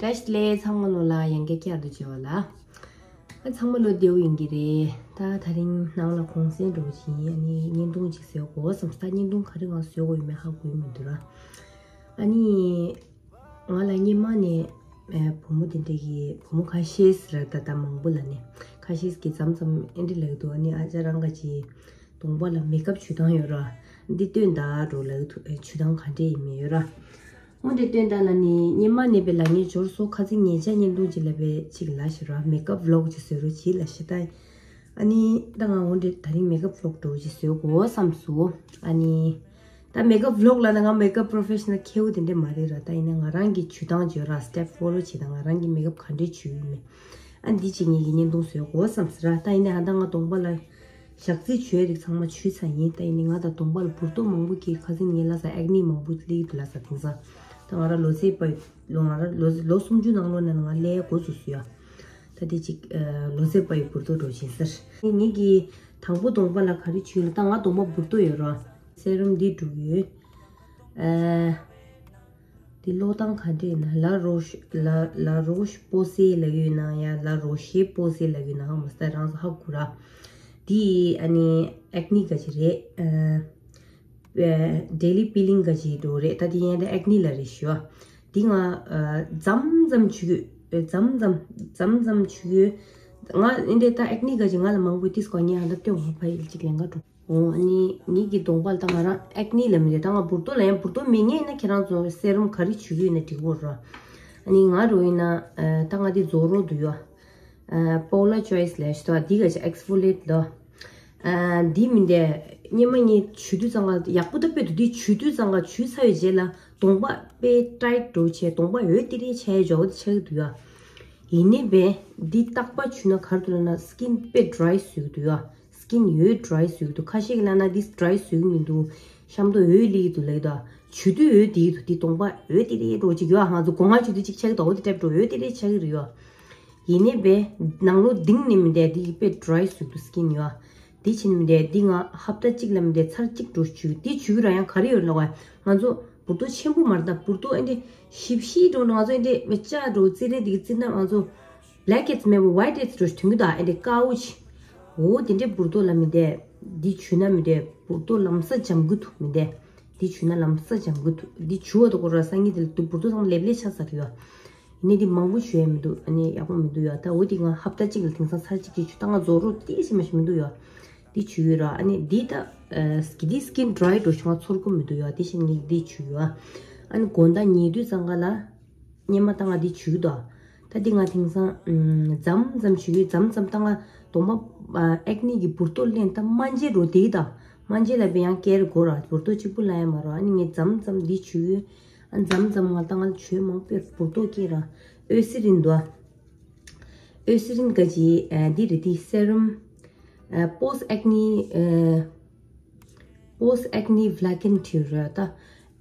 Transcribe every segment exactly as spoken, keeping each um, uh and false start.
བཀྲ་ཤིས་བདེ་ལེགས། ཚང་མ་ལོ་ལ་ཡང་བསྐྱར་བསྐྱར་དུ་མཇལ་བ་ལ། ཨ་ཚང་མ་ལོ་བདེ་པོ་ཡིན་གྱི་རེད། ད་དེ་རིང་ནང་ལ་གུང་སེང་འགྲོ་བཞིན། ཨ་ནི་བརྙན་ཐུང་ཅིག་བཟོ་དགོས་བསམ། ད་བརྙན་ཐུང་ག་རེ་ང་བཟོ་དགོས་ཡོད་མེད་ཧ་གོ་ཡི་མི་འདུག་ར། ཨ་ནི་ང་ལ་སྔོན་མ་ནས་ཨ་བུ་མོ་དེ་འདྲ་གི་བུ་མོ་ཁ་ཤས་ར། ད་ད་མང་པོ་ལ་ནས་ཁ་ཤས་ཀྱིས་མཚམས་མཚམས་ཨེ་འདྲ་ལབ་འདུག་ཨ་ནི་ཨ་ཅག་རང་ག་ཅིག་གདོང་པ་ལ་མེག་ཨབ་བྱུག་སྟངས་ཡོད་ར། འདི་སྟོན་དང་འགྲོ་ལབ་འདུག་ཨེ་བྱུག་སྟངས་ག་འདྲས་ཡིན་མིན་ཡོད་ར། འོ་འདྲས་སྟོན་དང་ལ་ནི་སྔོན་མ་ནས་པའི་ལ་ངའི་འབྱོར་སོ་ཁ་ཚིག་ཉེ་ཆ་བརྙན་ཐུང་ཅིག་ལ་པའི་ཅིག་ལ་ཞེ་ར། མེག་ཨབ་བི་ལོག་ཅིག་བཟོ་རོགས་གྱིས་ལ་ཞེ། ད་ཨ་ནི་ད་ང་འོ་འདྲས་དེ་རིང་མེག་ཨབ་བི་ལོག་འགྲོ་ཅིག་བཟོ་དགོས་བསམ་སོང་། ཨ་ནི་ད་མེག་ཨབ་བི་ལོག་ལ་ན་ང་མེག་ཨབ་པོ་རོ་ཕེ་ཤ་ནལ་ཁེའུ་དེ་འདྲས་མ་རེད་ར། ད་ཡིན་ན་ང་རང་གི་བྱུག་སྟངས་བརྗོད་ར། སི་ཊེབ་ཕོ་ལོ་བྱེད་དང་ང་རང་གི་མེག་ཨབ་ག་འདྲས་བྱུག་ཡིན་མིན། ཨ་འདི་ཅིག་ངེད་ཀྱི་བརྙན་ཐུང་བཟོ་དགོས་བསམ་ཟེར་ར། ད་ཡིན་ནའི་ཧ་ད་ང་གདོང་པ་ལ་ཞག་རྩི་བྱུག་ཡ་རིགས་ཚང་མ་བྱུག་ཚར་ཡིན། ད་ཡིན་ནའི་ང་ད་གདོང་པ་ལ་འབུར་ཏོག་མང་པོ་སྐྱེས། ཁ་སང་ངས་ལབ་ས་ཨེག་ནི་མང་པོ་སླེབས་འདུག་ལབ་ས། དེང་སང་ད་ང་རང་ལོ་ཚད་པ་ཡི་ལོ་ང་རང་ལོ་ལོ་སུམ་ཅུ་ནང་ལོགས་ནས་ང་ལས་འགོ་ཚུགས་སོང་ཡ། ད་དེ་ཅིག་ལོ་ཚད་པ་ཡི་འབུར་ཏོག་འགྲོ་བཞིན་ཟེར། ངེད་ཀྱི་དང་པོ་གདོང་པ་ལ་ག་རེ་བྱུག་ལ། ད་ང་གདོང་པ་འབུར་ཏོག་ཡོད་ར། སེ་རམ་འདི་བྱུག་ཡོད། ཨ། འདི་ཀློག་སྟངས་ག་འདྲས་ན། ལ་རོ་ཤ་ལ་ལ་རོ་ཤ་པོ་སེ་ལབ་ཡོད་ན་ཡ་ལ་རོ་ཤེ་པོ་སེ་ལབ་ཡོད་ན་ཧ་མ་སྟ་རང་ས་ཧ་གོ་ར། འདི་ཨ་ནི་ཨེག་ནི་ག་ཅི་རེད། ཨ་ཌེ་ལི་པི་ལིང་ག་ཅི་འགྲོ་རེད། ད་འདི་ཡན་ད་ཨེག་ནི་ལ་རེད་ཞུ། འདི་ང་ཨ་མཚམས་མཚམས་བྱུག་ཡོད། མཚམས་མཚམས་མཚམས་མཚམས་བྱུག་ཡོད། ང་འདི་འདྲས་ད་ཨེག་ནི་ག་ཅི་ང་ལ་མང་པོ་ཏིས་གོ་ཉེ་ཧ་ད་སྟོན་ཧ་ཕ་ཡིལ་ཅིག་ལེན་ག་འགྲོ། འོ་ཨ་ནི་ངེད་ཀྱི་གདོང་པ་ལ་ད་ང་རང་ཨེག་ནི་ལ་མི་རེད། ད་ང་འབུར་ཏོག་ལ་ཡང་འབུར་ཏོག་མེད་ངེས་ན་ཁྱེད་རང་ཚོ་སེ་རམ་ག་རེ་བྱུག་གི་ཡོད་ན་འགྲིག་གོ་ར། ཨ་ནི་ང་རོ་ཡིན་ན་ཨ་ད་ང་འདི་རྫོགས་རོགས་འདུག་ཡོ། ཨ་པོ་ལ་ཅོ་ཡི་སི་ལེ་ཤ་དོ་འདི་ག་ཅི་ཨེག་སི་ཕོ་ལི་ཡེ་ཊི་དོ། ཨ་འདི་མི་འདས་སྔོན་མ་ངས་བྱུག་དུས་ཙང་ཀ་ཡག་པོ་ད་དཔེ་འདུག་འདི་བྱུག་དུས་ཙང་ཀ་བྱུག་ཚར་བའི་རྗེས་ལ་གདོང་པ་དཔེ་ཊའིཊ་འགྲོ་བྱས་གདོང་པ་འོད་ཏི་རེ་ཆགས་ཡ་འཇོག་འདི་ཆགས་ཀྱི་འདུག་ཡོ། ཡིན་ནའི་བས་འདི་རྟག་པར་བྱུག་ན་ག་རེ་འདུག་ལབ་ན་སི་ཀིན་དཔེ་ཌི་རའི་བཟོས་ཀྱི་འདུག་ཡ། སི་ཀིན་འོད་ཌི་རའི་བཟོས་ཀྱི་འདུག་ཁ་ཤས་ཀྱིས་ལབ་ན་འདི་ཌི་རའི་བཟོས་ཀྱི་མི་འདུག་ཤམ་ཐོག་འོད་སླེབས་ཀྱི་འདུག་ལབ་ཀྱི་འདུག་བྱུག་དུས་འོད་དེ་ཡི་འདུག་འདི་གདོང་པ་འོད་དེ་རེ་འགྲོ་གཅིག་ཡོད། ང་ཚོ་སྒོ་ང་བྱུག་དུས་གཅིག་ཆགས་ཀྱི་འདུག་འོ་དེ་ཊའིཊ་འགྲོ་འོད་དེ་རེ་ཆགས་ཀྱི་རེད་ཡོད། ཡིན་ནའི་བས་ནང་ལོགས་གདིང་ནི་མི་འདས་འདི་དཔེ་ཌི་རའི་བཟོས་ཀྱི་འདུག་སི་ཀིན་ཡོད། འདི་ཕྱིན་མི་འདས་འདི་ང་ཧབ་ཏ་གཅིག་ལ་མི་འདས་ཚར་གཅིག་འགྲོ་བྱུག་འདི་བྱུག་ར་ཡང་ག་རེ་ཡོད་ལབ་བ། ང་ཚོ་འབུར་ཏོ་ཆེན་པོ་མ་རེད། ད་འབུར་ཏོ་ཨེ་འདྲས་ཞིབ་ཞིབ་འགྲོ་ན་ང་ཚོ་ཨེ་འདྲས་མི་ལྕགས་འགྲོ་རྩི་རལ་འདི་གི་རྩི་ན་ང་ཚོ་བྷེ་ལེག་ཧེ་ཌི་མེད་པ་ཝའིཊ་ཧེ་ཌི་འགྲོ་ཐོན་གི་ད་ཨེ་འདྲས་དཀར་པོ་ཆེ། འོ་དེ་འདྲས་འབུར་ཏོ་ལ་མི་འདས་འདི་བྱུག་ན་མི་འདས་འབུར་ཏོ་ལམ་སང་འཇམ་གི་འདུག་མི་འདས་འདི་བྱུག་ན་ལམ་སང་འཇམ་གི་འདུག་འདི་བྱུག་བ་དོ་གོ་ར་སང་ཉིན་དེ་ལ་འདུག་འབུར་ཏོ་ཚང་མ་ལེབ་ལེབ་ཆགས་ཚར་གི་ཡོད། ནི་འདི་མང་པོ་ཞུ་ཡ་མི་འདུག་ཨ་ནི་ཡག་པོ་མི་འདུག་ཡ། ད་འོ་དེ་ང་ཧབ་ཏ་གཅིག་ལ་དེང་སང་ཚར་གཅིག་གཅིག་ཆུ་ད་ང་རྫོགས་རོགས་དེ་ཞིག་མ་ཞིག་མི་འདུག་ཡ། འདི་བྱུག་ཡོད་ར། ཨ་ནི་འདི་ད་ཨ་འདི་སི་ཀིན་ཌི་རའི་འགྲོ་ཞིག་ང་ཚོར་གི་མི་འདུག་ཡ། དེ་བཞིན་ངས་འདི་བྱུག་ཡོད། ཨ་ནི་དགོང་དག་ཉལ་དུས་ཙང་ཀ་ལ་སྔོན་མ་ད་ང་འདི་བྱུག་གི་འདུག་ད་འདི་ང་དེང་སང་མཚམས་མཚམས་བྱུག་ཡོད། མཚམས་མཚམས་ད་ང་གདོང་པ་ཨ་ཨེག་ནི་གི་འབུར་ཏོ་ལེན་ད་སྨན་དཔྱད་རོ་དེ་ད་སྨན་དཔྱད་ལ་བས་ཡང་ཀེར་དགོས་ར། འབུར་ཏོ་གཅིག་པུ་ལ་ཡ་མ་རོ། ཨ་ནི་ངས་མཚམས་མཚམས་འདི་བྱུག་ཡོད། ཨ་མཚམས་མཚམས་ང་ད་ང་ཆོས་མང་པོས་འབུར་ཏོ་སྐྱེས་ར། ཨོ་སི་རིན་འདུག་ཨ། ཨོ་སི་རིན་ག་ཅི་ཨ་འདི་རེད། འདི་སེ་རམ། ཨ་པོ་སི་ཨེག་ནི་ཨ་པོ་སི་ཨེག་ནི་བྷེ་ལེག་ཧེ་ཌི་ར། ད་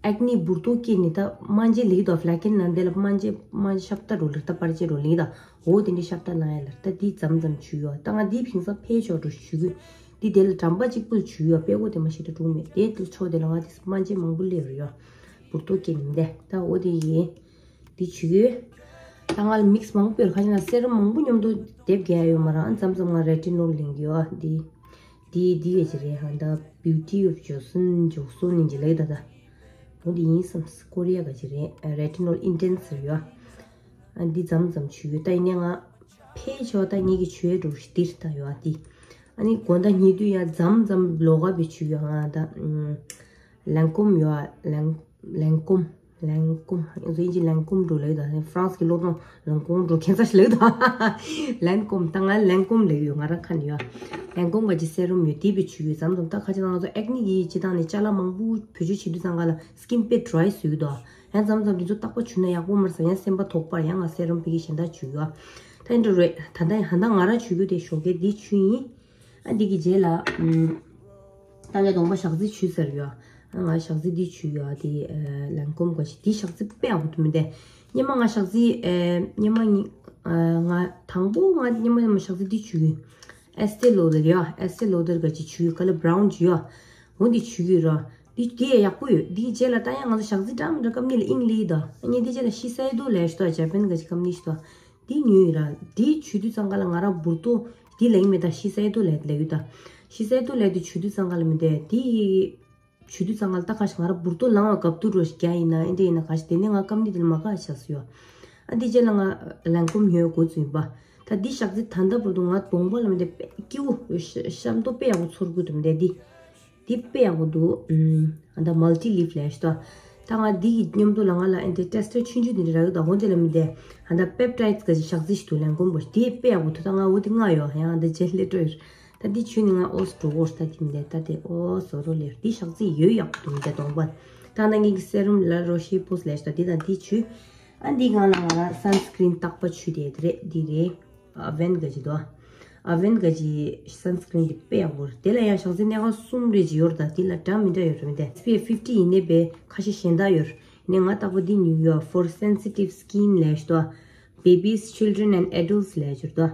ཨེག་ནི་འབུར་ཏོ་སྐྱེས་ནི་ད་སྨན་དཔྱད་ལེགས་འདུག་ཨ། བྷེ་ལེག་ཧེ་ཌི་ན་འདི་ལ་སྨན་དཔྱད་སྨན་ཤབ་ཏ་འགྲོ་ལེགས་ད་པར་ཅེ་འགྲོ་ལེགས་ད། འོ་དེ་འདྲའི་ཤབ་ཏ་ལ་ཡ་ལ་ད་འདི་མཚམས་མཚམས་བྱུག་ཡོད། ད་ང་འདི་ཕིང་སང་ཕལ་ཆེར་འགྲོ་བྱུག་གི་འདི་དེ་ལ་གྲམ་པ་གཅིག་པུ་བྱུག་ཡོད། དཔེ་གོ་དེ་མ་ཤེས་ད་དྲུག་མེད་དེ་དུ་ཆོ་དེ་ལ་ང་དེ་སྨན་དཔྱད་མང་པོ་སླེབས་རེད་ཡོད། འབུར་ཏོ་སྐྱེས་ནི་འདི་ད་འོ་དེ་ཡིན། འདི་བྱུག་ཡོད། ད་ང་ལ་མིག་སི་མང་པོ་ཡོད་ཁ་ཅིག་ན་སེ་རམ་མང་པོ་མཉམ་དུ་སྡེབ་རྒྱག་ཡོད་མ་རང་མཚམས་མཚམས་ང་རེ་ཊི་ནོལ་ལེན་གི་ཡོད། འདི་འདི་འདི་ཡོད་ཅི་རེད་ཧ། ད་བིའུ་ཊི་ཨོཕ་ཇོ་སུན་ཇོ་སུན་ནི་ཇི་ལེ་ད་ད། འོ་འདི་ཡིན་བསམ་ཀོ་རི་ཡ་ག་ཅི་རེད་རེ་ཊི་ནོལ་ཨིན་ཊེན་སི་ཟེར་ཡོད། ཨ་འདི་མཚམས་མཚམས་བྱུག་ཡོད། ད་ཡིན་ནའི་ང་ཕལ་ཆེར་ད་ངེད་ཀྱི་ཆོས་འགྲོ་ཞིག་འདིར་ད་ཡོད་ཨ་འདི། ཨ་ནི་དགོང་དག་ཉལ་དུས་ཡ་མཚམས་མཚམས་ལོགས་ཀ་བི་བྱུག་ཡོད་ང་ད། ལན་ཀོམ་ཡོད་ཨ། ལན་ལན་ཀོམ། ལན་ཀོམ། ང་ཚོ་ཨིན་ཇི་ལན་ཀོམ་འགྲོ་ལབ་ད། ཧྥ་རན་སི་གི་ལོ་ཏོང་ལན་ཀོམ་འགྲོ་ཁྱད་མཚར་ཞིག་ལབ་ད། ལན་ཀོམ་ད་ང་ལན་ཀོམ་ལབ་ཡོད། ང་རང་ཁ་ནས་ཡོད། ལན་ཀོམ་ག་ཅི་སེ་རམ་ཡོད་དེ་བི་བྱུག་ཡོད། མཚམས་མཚམས་ད་ཁ་ཅིག་ང་ཚོ་ཨེག་ནི་གི་སྤྱི་བཏང་ནས་ཅ་ལག་མང་པོ་བེད་སྤྱོད་བྱེད་དུས་ཙང་ཀ་ལ་སི་ཀིན་དཔེ་ཌི་རའི་བཟོས་ཡོད་དོ། ཡང་མཚམས་མཚམས་དེ་ཚོ་རྟག་པར་བྱུག་ན་ཡག་པོ་མ་རེད་ཟེར། ཡང་སེམས་པ་དོག་པར་ཡང་ང་སེ་རམ་ཕ་གི་གཞན་དག་བྱུག་ཡོད། ད་ཨེ་འདྲ་རེད། ད་ལྟ་ཧ་ད་ང་རང་བྱུག་རྒྱུ་དེ་ཞོགས་ཀས་འདི་བྱུག་ཡིན། ཨ་འདི་གི་རྗེས་ལ་ཨམ། ད་ངས་གདོང་པ་ཞག་རྩི་བྱུག་ཚར་ཡོད། ཨ་ང་ཞག་རྩི་འདི་བྱུག་ཡོད། ཨ་འདི་ཨ་ལན་ཀོམ་ག་ཞིག་འདི་ཞག་རྩི་དཔེ་ཡག་པོ་འདུག་མི་འདས། སྔོན་མ་ང་ཞག་རྩི་ཨ་སྔོན་མ་ཉི་ཨ་ང་དང་པོ་ང་སྔོན་མ་ཉི་མ་ཞག་རྩི་འདི་བྱུག་ཡོད། ཨེ་སི་ཊེ་ལོ་ཌར་ཡོད། ཨེ་སི་ཊེ་ལོ་ཌར་ག་ཅི་བྱུག་ཡོད། ཁ་ལ་བྷ་རའུན་བྱུག་ཡོད། འོ་འདི་བྱུག་ཡོད་ར། འདི་འདི་ཡག་པོ་ཡོད། འདིའི་རྗེས་ལ་ད་ཡང་ང་ཚོ་ཞག་རྩི་འདྲ་མི་འདྲ་སྐམ་ནི་ལ་ཨིང་ལི་དང་ཨ་ནི་འདི་རྗེས་ལ་ཤི་སའི་དོ་ལས་ཤི་དོ་ཇ་པན་ག་ཅི་སྐམ་ནི་ཤི་དོ། འདི་ཉོས་ཡོད་ར། འདི་བྱུས་དུས་ཙང་ག་ལ་ང་རང་འབུར་ཏོ་འདི་ལ་ཡིན་མེད་ད་ཤི་སའི་དོ་ལས་ལས་ཡོད་ད། ཤི་སའི་དོ་ལས་དུ་བྱུས་དུས་ཙང་ག་ལ་མི་འདི་འདི་བྱུས་དུས་ཙང་ག་ལ་ད་ག་ཞིག་ང་རང་འབུར་ཏོ་ལང་བ་གབ་ཏུ་རོ་ཞིག་རྒྱ་ཡིན་ན་ཨེ་འདྲ་ཡིན་ན་ག་ཞིག་དེ་ནས་ང་སྐམ་ནི་དེ་ལ་མ་ག་ཆགས་སུ་ཡོད། ཨ་འདི་རྗེས་ལ་ང་ལན་ཀོམ་ཉོས་འགོ་བཙུན་པ། ད་འདི་ཞག་རྩི་ད་ལྟ་བར་དུ་ང་གདོང་པ་ལ་མི་འདི་དཔེ་སྐྱིད་པོ་ཤ་ཤམ་ཏོ་དཔེ་ཡག་པོ་ཚོར་གི་འདུག་མི་འདི་འདི། འདི་དཔེ་ཡག་པོ་འདུག་ཨུམ། ཨ་ད་མལ་ཊི་ལིབ་ལས་ཤི་ཏོ། ད་ང་འདི་གི་མཉམ་དུ་ལ་ང་ལ་ཨེ་འདི་ཊེ་སི་ཊར་ཆུང་ཆུང་འདི་འདྲ་རག་གི་ད་འོ་འདི་ལ་མི་འདི། ཨ་ད་པེབ་ཊའིཌ་ག་ཅི་ཞག་རྩི་ཞིག་འདུག་ལན་ཀོམ་པོ་འདི་དཔེ་ཡག་པོ་འདུག་ད་ང་འོ་འདི་ལྔ་ཡོད་ཡང་འདི་རྗེས་སླེབས་འགྲོ་ཡོད། ད་འདི་བྱུས་ནི་ང་ཨོ་སི་འགྲོ་གོ་ད་འདི་མི་འདི་ད་འདི་ཨོ་སོ་རོ་ལེར་འདི་ཞག་རྩི་ཡོད་ཡག་པོ་འདུག་མི་འདི་གདོང་པ། ད་ང་གི་སེ་རུམ་ལ་རོ་ཤི་པོ་སི་ལས་ཤི་ཏོ་འདི་དང་འདི་བྱུས། ཨ་འདི་གང་ལ་ང་ལ་སན་སི་ཀི་རིན་བཏགས་པ་བྱུས་དེ་དེ་རེད་འདི་རེད། ཨ་ཝེན་ག་ཅི་དོ། ཨ་ཝེན་ག་ཅི་སན་སི་ཀི་རིན་འདི་དཔེ་ཡག་པོ་རེད། དེ་ལ་ཡང་ཞག་རྩི་སྣ་ཁ་གསུམ་རེ་ཅིག་ཡོད་རེད་ད། འདི་ལ་འདྲ་མི་འདྲ་ཡོད་རེད་མི་འདི། ཨེས་པི་ཨེཕ་ཕིབ་ཊི་ཡིན་ནའི་བས་ཁ་ཤས་གཞན་དག་ཡོད་རེད། ནས་ང་བཏགས་པ་འདི་ཉུ་ཡོག་for sensitive skin ལས་ཤི་དོ། Babies, children and adults ལས་ཤི་དོ།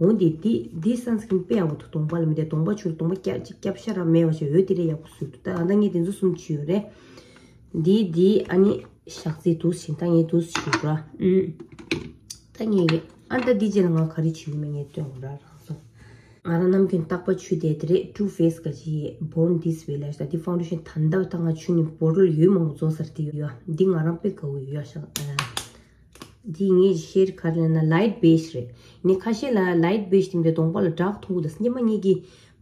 འོ་འདི་འདི་འདི་སན་སི་ཀི་རིན་དཔེ་ཡག་པོ་འདུག་གདོང་པ་ལ་མི་འདི་གདོང་པ་ཆུ་གདོང་པ་སྐྱ་ཅིག་སྐྱབས་ཤ་ར་མེད་པ་ཞིག་འོད་དེ་རེ་ཡག་པོ་བཟོས་འདུག་ད་ཨ་ད་ངས་དེ་ཚོ་གསུམ་བྱུས་ཡོད་རེད། འདི་འདི་ཨ་ནི་ཞག་རྩི་འདུག་ཞིང་ད་ངས་འདུག་བྱུས་ར། ཨུམ། ད་ངས་གི་ཨ་ད་འདི་རྗེས་ལ་ང་ག་རེ་བྱུས་ཡོད་མེད་ངས་སྟོན་དགོས་ར་རང་སོ། ང་རང་ནམ་རྒྱུན་བཏགས་པ་ཆུ་དེ་དེ་རེད། Too Faced ག་ཅི་Born This Way ལས་ད་འདི་ཕའུན་ཌེ་ཤན་ད་ལྟ་ད་ང་ཆུ་ནི་བོ་ཊལ་ཡོད་མང་པོ་རྫོགས་ཚར་དེ་ཡོད་ཡ། འདི་ང་རང་དཔེ་དགའ་བོ་ཡོད་ཡ་ཤག་ཨ། འདི་ངས་ཤེར་ག་རེ་ལབ་ན་ལའིཊ་བེ་ཇི་རེད། ནི་ཁ་ཤས་ལ་ལའིཊ་བེ་ཇི་དེ་འདྲ་གདོང་པ་ལ་དྲག་མཐོང་གི་འདུག་སྙེ་མ་ངས་ཀྱི་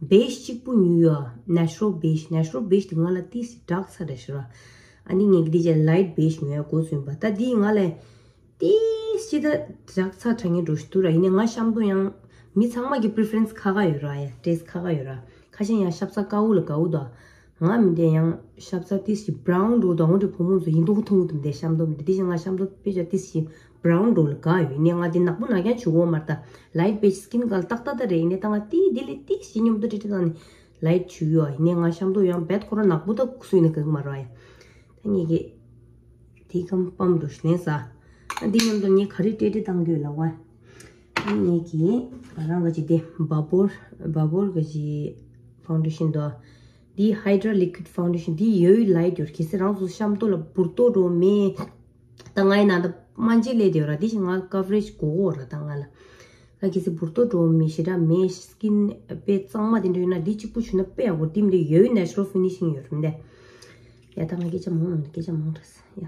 བེ་ཇི་གཅིག་པུ་ཉོས་ཡོད། ནེ་ཅུ་རལ་བེ་ཇི། ནེ་ཅུ་རལ་བེ་ཇི་དེ་ང་ལ་ཏིས་དྲག་ཚ་རེད་ཤི་ར། ཨ་ནི་ངས་ཀྱི་འདི་ཅན་ལའིཊ་བེ་ཇི་ཉོས་ཡོད་འགོ་ཚུན་པ་ད་འདི་ང་ལ་ཏིས་ཅི་ད་དྲག་ཚ་དྲག་ངེས་འགྲོ་ཤི་འདུག་ར། ཡིན་ནའི་ང་ཤམ་ཏོ་ཡང་མི་ཚང་མ་གི་པི་རི་ཕེ་རེན་སི་ཁ་ཁ་ཡོད་ར། ཡ་ཊེ་སི་ཊི་ཁ་ཁ་ཡོད་ར། ཁ་ཤས་ཡང་ཤབ་ཚ་དཀར་པོ་ལ་དགའ་བོ་དང་། ང་མི་དེ་ཡང་ཤབ་ཚ་ཏིས་ཞིག་བྷ་རའུན་འགྲོ་དང་འོ་འདྲ་བུ་མོ་ཚོ་ཡིན་མདོག་མཐོང་གི་འདུག་དེ་ཤམ་མདོག་མི་འདྲ་དེ་བཞིན་ང་ཤམ་མདོག་དཔེ་ཆ་ཏིས་ཞིག་བྷ་རའུན་འགྲོ་ལ་དགའ་ཡོད་ནས་ང་དེ་ནག་པོ་ནག་རྐྱང་བྱུག་གོ་མ་རེད་ད། ལའིཊ་བེ་ཇི་སི་ཀིན་ག་ལ་ཏག་ཏག་ཏག་རེད། ཡིན་ནས་ད་ང་ཏིས་དེ་ལས་ཏིས་ཞིག་སྙོམ་དུ་ཊེ་ཊེ་བཏང་ནས་ལའིཊ་བྱུག་ཡོད། ཡིན་ནས་ང་ཤམ་མདོག་ཡང་བེད་ཁོ་རང་ནག་པོ་ད་སུ་ཡིན་ན་དགའ་གི་མ་རེད་ཡ། ད་ངས་ཀྱི་དེ་ཁམ་པམ་འགྲོ་ཞིག་ལེན་ས། ཨ་འདི་མཉམ་དུ་ངས་ག་རེ་ཊེ་ཊེ་བཏང་གི་ཡོད་ལབ་པ། ཨ་ངས་ཀྱི་ང་རང་ག་ཅི་དེ་བ་བོར་བ་བོར་ག་ཅི་ཕའུན་ཌེ་ཤན་དོ། འདི་Hydra Liquid Foundation འདི་ཡོད་ལའི་ཡོད་གལ་སྲིད་རང་ཚོ་ཤམ་ཏོ་ལ་འབུར་ཏོ་འགྲོ་མེད། ད་ང་ཡི་ནང་ད་སྨན་དཔྱད་ལས་དེ་ཡོད་ར། དེ་བཞིན་ང་ཀ་བ་རེཇ་དགོས་གོ་ར། ད་ང་ལ་ད་གལ་སྲིད་འབུར་ཏོ་འགྲོ་མེད་ཞེ་དྲག་མེད་སི་ཀིན་དཔེ་གཙང་མ་དེ་འདྲ་ཡོད་ན་འདི་གཅིག་པུ་བྱུག་ན་དཔེ་ཡག་པོ། དེ་མི་འདྲ་ཡོད་ནེ་ཅུ་རལ་ཕི་ནི་ཤིང་ཡོད་ར་མི་འདྲ། ཡ་ད་ང་སྐད་ཆ་མང་མང་སྐད་ཆ་མང་དྲགས་ཡ།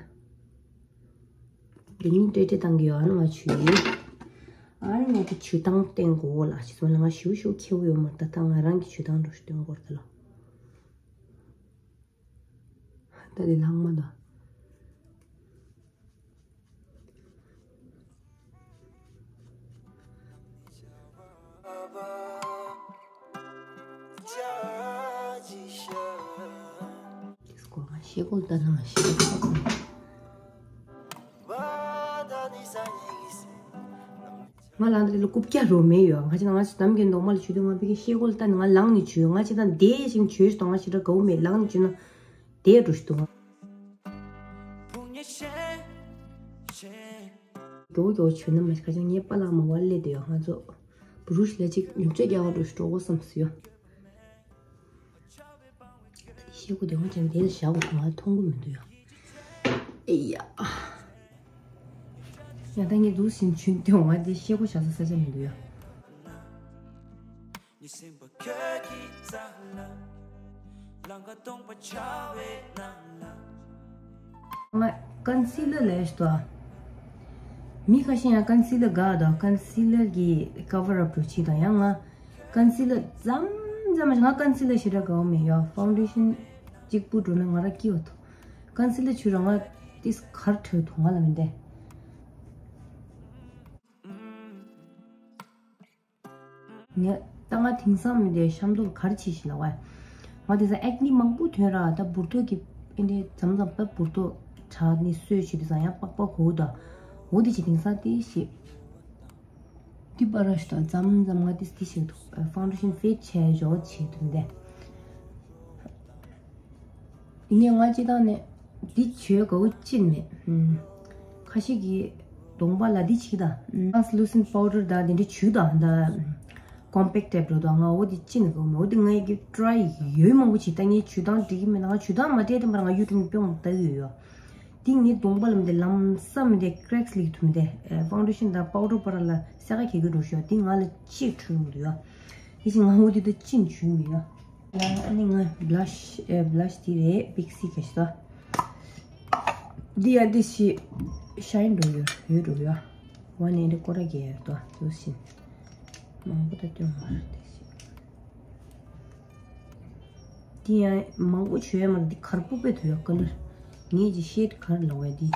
འདི་ནི་ཊེ་ཊེ་བཏང་གི་ཡོད། ཨ་ནི་ང་བྱུས་ཡིན། ཨ་ནི་ང་གི་བྱུས་སྟངས་བསྟན་དགོས་ལ་ཞེས་སོང་ལ་ང་ཞིའུ་ཞིའུ་ཁེ་བོ་ཡོད་མ་རེད། ད་ད་ང་རང་གི་བྱུས་སྟངས་འགྲོ་ཞིག་སྟོན་དགོས་རེད་ལ། ད་དེ་ལྷག་མ་ད། དེ་སྐོར་ང་ཤེལ་སྒོ་ལྟ་ན་ང་ཤེལ་སྒོ་ལྟ་ན། ང་ལ་འདི་ལ་རྐུབ་བཀྱག་རོ་མེད་ཡོད། ང་ཅི་ན་ང་ཅི་ནམ་རྒྱུན་གདོང་མ་ལ་བྱུས་དུས་ང་བི་ཀའི་ཤེལ་སྒོ་ལ་ལྟ་ནས་ང་ལངས་ནས་བྱུས། ང་ཅི་ད་བསྡད་ཞིང་བྱུས་དང་ང་ཞེ་དྲག་དགའ་བོ་མེད། ལངས་ནས་བྱུས་ན་བསྡད་འགྲོ་ཞིག་འདུག་ང་། མགྱོགས་མགྱོགས་བྱུས་ན་མ་ཤི་ཁ་ཅང་ངའི་པཱ་ལགས་མ་བར་སླེབས་བསྡད་ཡོད། ང་ཚོ་བུ་རུ་ཤི་ལ་ཅིག་ཉུག་ཅ་རྒྱག་འགྲོ་ཞིག་འགྲོ་དགོས་བསམ་སོང་ཡོད། ཤེལ་སྒོ་དེ་ང་ཅང་དེ་ལ་བཞག་དགོས་ང་མཐོང་གི་མི་འདུག་ཡ། ཨེ་ཡ། ཡ་ད་ངས་འདུག་ཟིན་ཆུན་དེ་ང་དེ་ཤེལ་སྒོ་བཞག་ས་ས་ཆ་མི་འདུག་ཡ། ང་ཀོན་སི་ལར་ལས་ཤི་ཏོ། མི་ཁ་ཤས་ཡང་ཀོན་སི་ལར་དགའ་དང་ཀོན་སི་ལར་གྱི་ཀ་བར་ཨབ་འགྲོ་ཆེ་དང་ཡང་ང་ཀོན་སི་ལར་ཙམ་ཙམ་ང་ཀོན་སི་ལར་ཞེ་དྲག་དགའ་བོ་མེད་ཡ། ཕའུན་ཌེ་ཤན་གཅིག་པུ་འགྲོ་ན་ང་ར་སྐྱིད་པ་ཐོག་ཀོན་སི་ལར་བྱུས་ར་ང་ཏིས་གར་ཁྲོད་ཐུང་ང་ལ་མི་འདེ། ངས་ད་ང་དེང་སང་མི་འདེ་ཤམ་ཐོག་གར་ཆེ་ཞིག་ལ་བ། ང་དེང་སང་ཨེག་ནི་མང་པོ་ཐོན་ར། ད་འབུར་ཏོ་གི་ཨེ་འདྲེ་མཚམས་མཚམས་ད་འབུར་ཏོ་དྲག་ནི་སོས་ཆེ་དེང་སང་ཡང་པགས་པ་གོ་ད། འོ་དེ་ཆེ་དེང་སང་དེ་ཞེ། འདི་པ་ར་ཤི་ད་མཚམས་མཚམས་ང་ཏིས་ཏི་ཞིག་འདུག་ཕའུན་ཌེ་ཤན་ཕེད་བྱས་འཇོག་བྱེད་དུ་འདེ། ཡིན་ནའི་ང་སྤྱི་བཏང་ནས་འདི་བྱོས་དགའ་བོ་ཅི་མེད། ཁ་ཤས་ཀྱིས་གདོང་པ་ལ་འདི་བྱེད་ད། Translucent Powder ད་འདི་འདྲ་བྱུག་ད་ད། ཀོམ་པེག་ཊེབ་འགྲོ་དང་ང་འོ་དེ་ཅི་ནས་གོ་མེད། འོ་དེ་ངས་ཀྱི་ཊི་རའི་ཡོད་མང་པོ་བྱས། ད་ངས་ཇུས་ཐང་འགྲིག་གི་མེད་ན། ང་ཇུས་ཐང་མ་སྤྲད་དེ་མར་ང་ཡུ་ཊུབ་ནས་དཔེ་མང་པོ་ལྟ་གི་ཡོད། དེ་ངའི་གདོང་པ་ལ་མི་དེ་ལམ་སང་མི་དེ་ཀྲེག་སི་ལིག་ཐུབ་མི་དེ། ཕའུན་ཌེ་ཤན་དང་པའུ་ཌར་བར་ལ་སེ་ཁ་གྱེས་ཀྱི་འགྲོ་ཤོག་དེ་ང་ལ་ཅིག་འཕྲོད་མི་འདུག་ཡ། དེ་བཞིན་ང་འོ་དེ་ད་ཅི་ནས་ཇུས་མེད་ཡ། ཡ་ཨ་ནི་ང་བྷི་ལ་ཤི་ཨེ་བྷི་ལ་ཤི་དེ་རེད། བིག་སི་ག་ཤི་ད། འདི་ཡ་འདི་ཤི་ཤའིན་འགྲོ་ཡོད་ཡོད་འགྲོ་ཡ། ཝ་ནི་འདི་སྐོར་ར་རྒྱས་ཡོད་དོ་དེ་བཞིན། མང་པོ་ད་སྟོན་མ་རེད་དེ་ཤི། འདི་ཡང་མང་པོ་བྱོས་མ་རེད། འདི་གར་པོ་དཔེ་ཐུ་ཡོད་ཀ་ལར། ངེད་ཀྱི་ཤེད་གར་ལ་བས་འདི།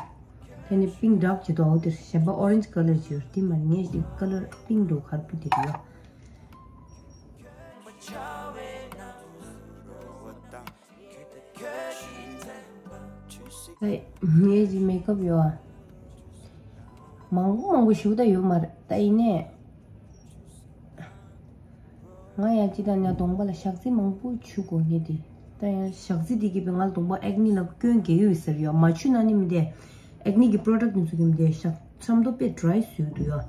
དེ་ནས་པིང་ཌརྐ་ཅིག་འདུག་འོ་དེར་གཞན་པ་ཨོ་རེན་ཇི་ཀ་ལར་ཅིག་ཡོད། འདི་མ་རེད། ངེད་ཀྱི་ཀ་ལར་པིང་འདུག་གར་པོ་དེ་རེད་ཡ། ཨེ། ངེད་ཀྱི་མེག་ཨབ་ཡོད་ཨ། མང་པོ་མང་པོ་ཞིག་ད་ཡོད་མ་རེད་ད་ཡིན་ནའི། ང་ཡང་ཅི་ད་ནས་གདོང་པ་ལ་ཞག་ཚི་མང་པོ་བྱུག་གོ་ངེད་དེ། ད་ཡང་ཞག་ཚི་དེ་གི་བས་ང་ལ་གདོང་པ་ཨེག་ནི་ལ་སྐྱོན་གལ་ཡོད་ཟེར་ཡོད། མ་བྱུག་ན་ནི་མི་དེ། ཨེག་ནི་གི་པྲོ་ཌག་དེ་ཚོ་གི་མི་དེ་ཞག་མཚམས་ཐོ་དཔེ་ཌི་རའི་བཟོས་འདུག་ཡོད།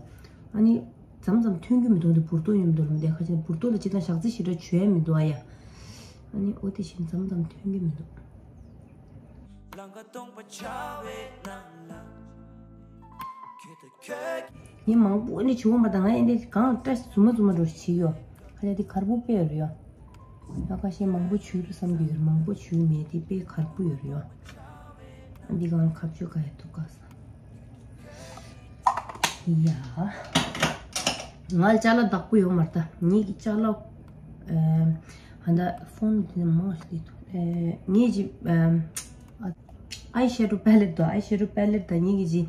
ཨ་ནི། མཚམས་མཚམས་ཐོན་གྱི་མི་འདུག་འདི་འབུར་ཏོ་ཡོད་མི་འདུག་ལ་མི་དེ་ཁ་ཆེ་འབུར་ཏོ་ལ་ཅི་ད་ཞག་ཚི་ཞིག་ར་བྱོས་མི་འདུག་ཨ་ཡ། ཨ་ནི་ཨོ་དེ་བཞིན་མཚམས་མཚམས་ཐོན་གྱི་མི་འདུག་ངས་མང་པོ་ནི་བྱེད་འོང་པ་དང་ང་ཡིན་ཏེ་གང་བཀྲ་ཤིས་རྫུན་མ་རྫུན་མ་འགྲོ་བྱེད་ཡོད། ཁ་ཆེ་དེ་གར་པོ་དཔེ་ཡོད་རེད་ཡོད། ཡ་ཁ་ཤས་མང་པོ་བྱུག་འདུག་བསམ་གྱི་ཡོད་རེད། མང་པོ་བྱུག་མེད་དེ་དཔེ་གར་པོ་ཡོད་རེད་ཡོད། འདི་གང་ཁ་བཅོས་ག་ཡ་ཐུག་ག་ས། ཡ། ང་ལ་ཅ་ལག་བདག་པོ་ཡོད་མ་རེད་ད། ངེད་ཀྱི་ཅ་ལག་ཨ་ད་ཕོན་དེ་མང་ཞིག་དེ་ངེད་ཀྱི་ཨའི་ཤེ་ཌོ་པེ་ལེ་ཊི་དང་ཨའི་ཤེ་ཌོ་པེ་ལེ་ཊི་དང་ངེད་ཀྱི་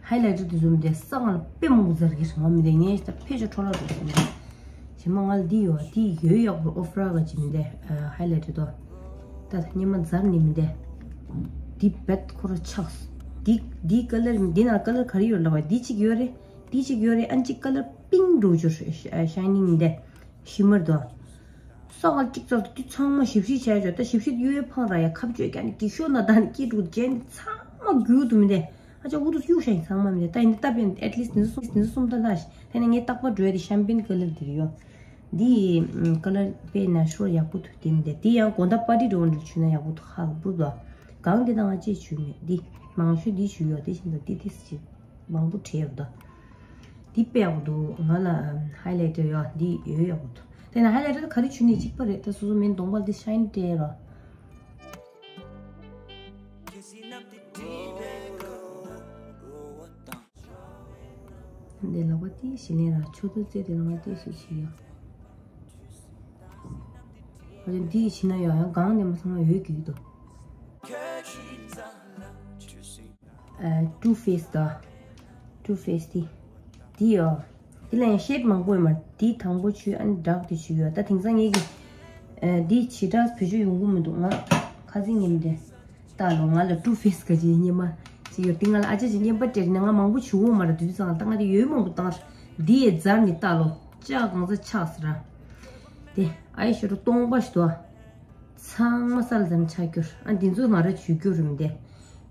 ཧའི་ལའི་ཊར་དེ་ཚོ་མི་དེ་ས་ང་ལ་དཔེ་མང་པོ་ཟེར་གྱི་སོང་བ་མི་དེ་ངས་ད་ཕལ་ཆེར་འཕྲོ་བརླག་འགྲོ་སོང་། ཞེ་མ་ང་ལ་འདི་ཡོད་འདི་ཡོད་ཡག་པོ་ཨོ་ཕ་ར་ག་ཅི་མི་དེ་ཧའི་ལའི་ཊར་དོ། ད་སྙེ་མ་འཛར་ནི་མི་དེ། འདི་བེད་ཁོ་ར་ཆགས། འདི་འདི་ཀ་ལར་འདི་ན་ཀ་ལར་ག་རེ་ཡོད་ལབ་པ་འདི་གཅིག་ཡོད་རེད། འདི་གཅིག་ཡོད་རེད། ཨ་ནི་གཅིག་ཀ་ལར་པིང་འགྲོ་ཅོ་ཤའི་ནིང་མི་དེ། ཤི་མར་དོ། ས་ག་གཅིག་ཙམ་དུ་འདི་ཚང་མ་ཞིབ་ཞིབ་བྱས་ཆོག་ད་ཞིབ་ཞིབ་གཡུ་ཡོལ་འཕང་ར་ཡ་ཁ་བཅོས་ཀྱང་ནི་འགྲིག་ཤོག་ན་ད་ནི་སྐྱིད་འགྲོ་རྗེས་ནི་ཚང་མ་རྒྱུ་དུ་མི་དེ། ཨ་ཅག་འུ་དུ་གཡུག་ཤ་ཡིན་ཚང་མ་མི་དེ་ད་ཡིན་ནི་སྟབས་ཡིན་ཨེ་ཊི་ལི་སི་ཊི་ནི་སུམ་ནི་སུམ་ད་ལ་ཤི་དེ་ནི་ངའི་རྟག་པར་འགྲོ་ཡ་དེ་ཤམ་པེན་ཀ་ལར་དེ་རེད་ཡོད། འདི་ཀ་ལར་དཔེ་ན་ཤོར་ཡག་པོ་འདུག་དེ་མི་དེ་དེ་ཡང་དགོང་དག་པར་ཊི་འགྲོ་འདྲ་བྱུང་ན་ཡག་པོ་འདུག་ཧ་གོ་འདུག་གང་དེ་དང་ང་ཅེས་བྱུས་མེད་འདི་མང་ཤོས་འདི་བྱུས་ཡོད་དེ་བཞིན་དུ་འདི་དེ་ཅི། མང་པོ་བྲིས་ཡོད་དོ། འདི་དཔེ་ཡག་པོ་འདུག་ང་ལ་ཧའི་ལའི་ཊར་ཡོད་འདི་ཡོད་ཡག་པོ་འདུག་དེ་ན་ཧའི་ལའི་ཊར་ག་རེ་བྱུག་ནས་གཅིག་པ་རེད་ད་སོ་སོ་མིན་གདོང་པ་འདི་ཤའིན་སྤྲད་རོགས། འདི་ལག་པ་ཏི་ཞིག་ལེན་ར་ཆུ་ཚོད་རྩེ་དེ་ལ་ང་ཏི་ཞིག་བྱེད་ཡོད། འདི་ཡི་ཕྱི་ན་ཡོད་ཡང་གང་ནས་མ་ཚང་མ་ཡོད་ཀྱི་འདུག་ཊུ་ཕེ་སི་དང་། ཊུ་ཕེ་སི་དེ། དེ་ཡོད། དེ་ལ་ཡང་ཤེད་མང་པོ་ཡོད་མ་རེད། དེ་དང་པོ་བྱུག་ཨ་ནི་ཌརྐ་དེ་བྱུག་ཡོད། ད་དེང་སང་ངེད་ཀྱི། ཨ་དེ་བྱེ་བྲག་བེད་སྤྱོད་ཡོང་གི་མི་འདུག་ང་། ཁ་སང་ངེད་མི་དེ། ལྟ་ལོ་ང་ལ་ཊུ་ཕེ་སི་ག་ཅི་སྙེ་མ་ཅི་ཡོད་དེ་ང་ལ་ཨ་ཅག་ཅིག་སྙེ་མ་སྤྲད་ནས་ང་མང་པོ་བྱུག་འོང་མ་རེད་དུས་ཚང་ད་ང་དེ་ཡོད་མང་པོ་བཏང་། དེ་ཡི་རྫར་ནི་ལྟ་ལོ། ལྕགས་གང་ས་ཆགས་ཟེར་ར། དེ་ཨའི་ཤེ་ཌོ་སྟོང་པ་ཞིག་འདུག་ཚང་མ་ས་ལ་འཛར་ནས་ཆགས་རྒྱུར་ཨ་འདི་ཚོ་ང་ར་བྱུག་རྒྱུ་རུ་མི་དེ།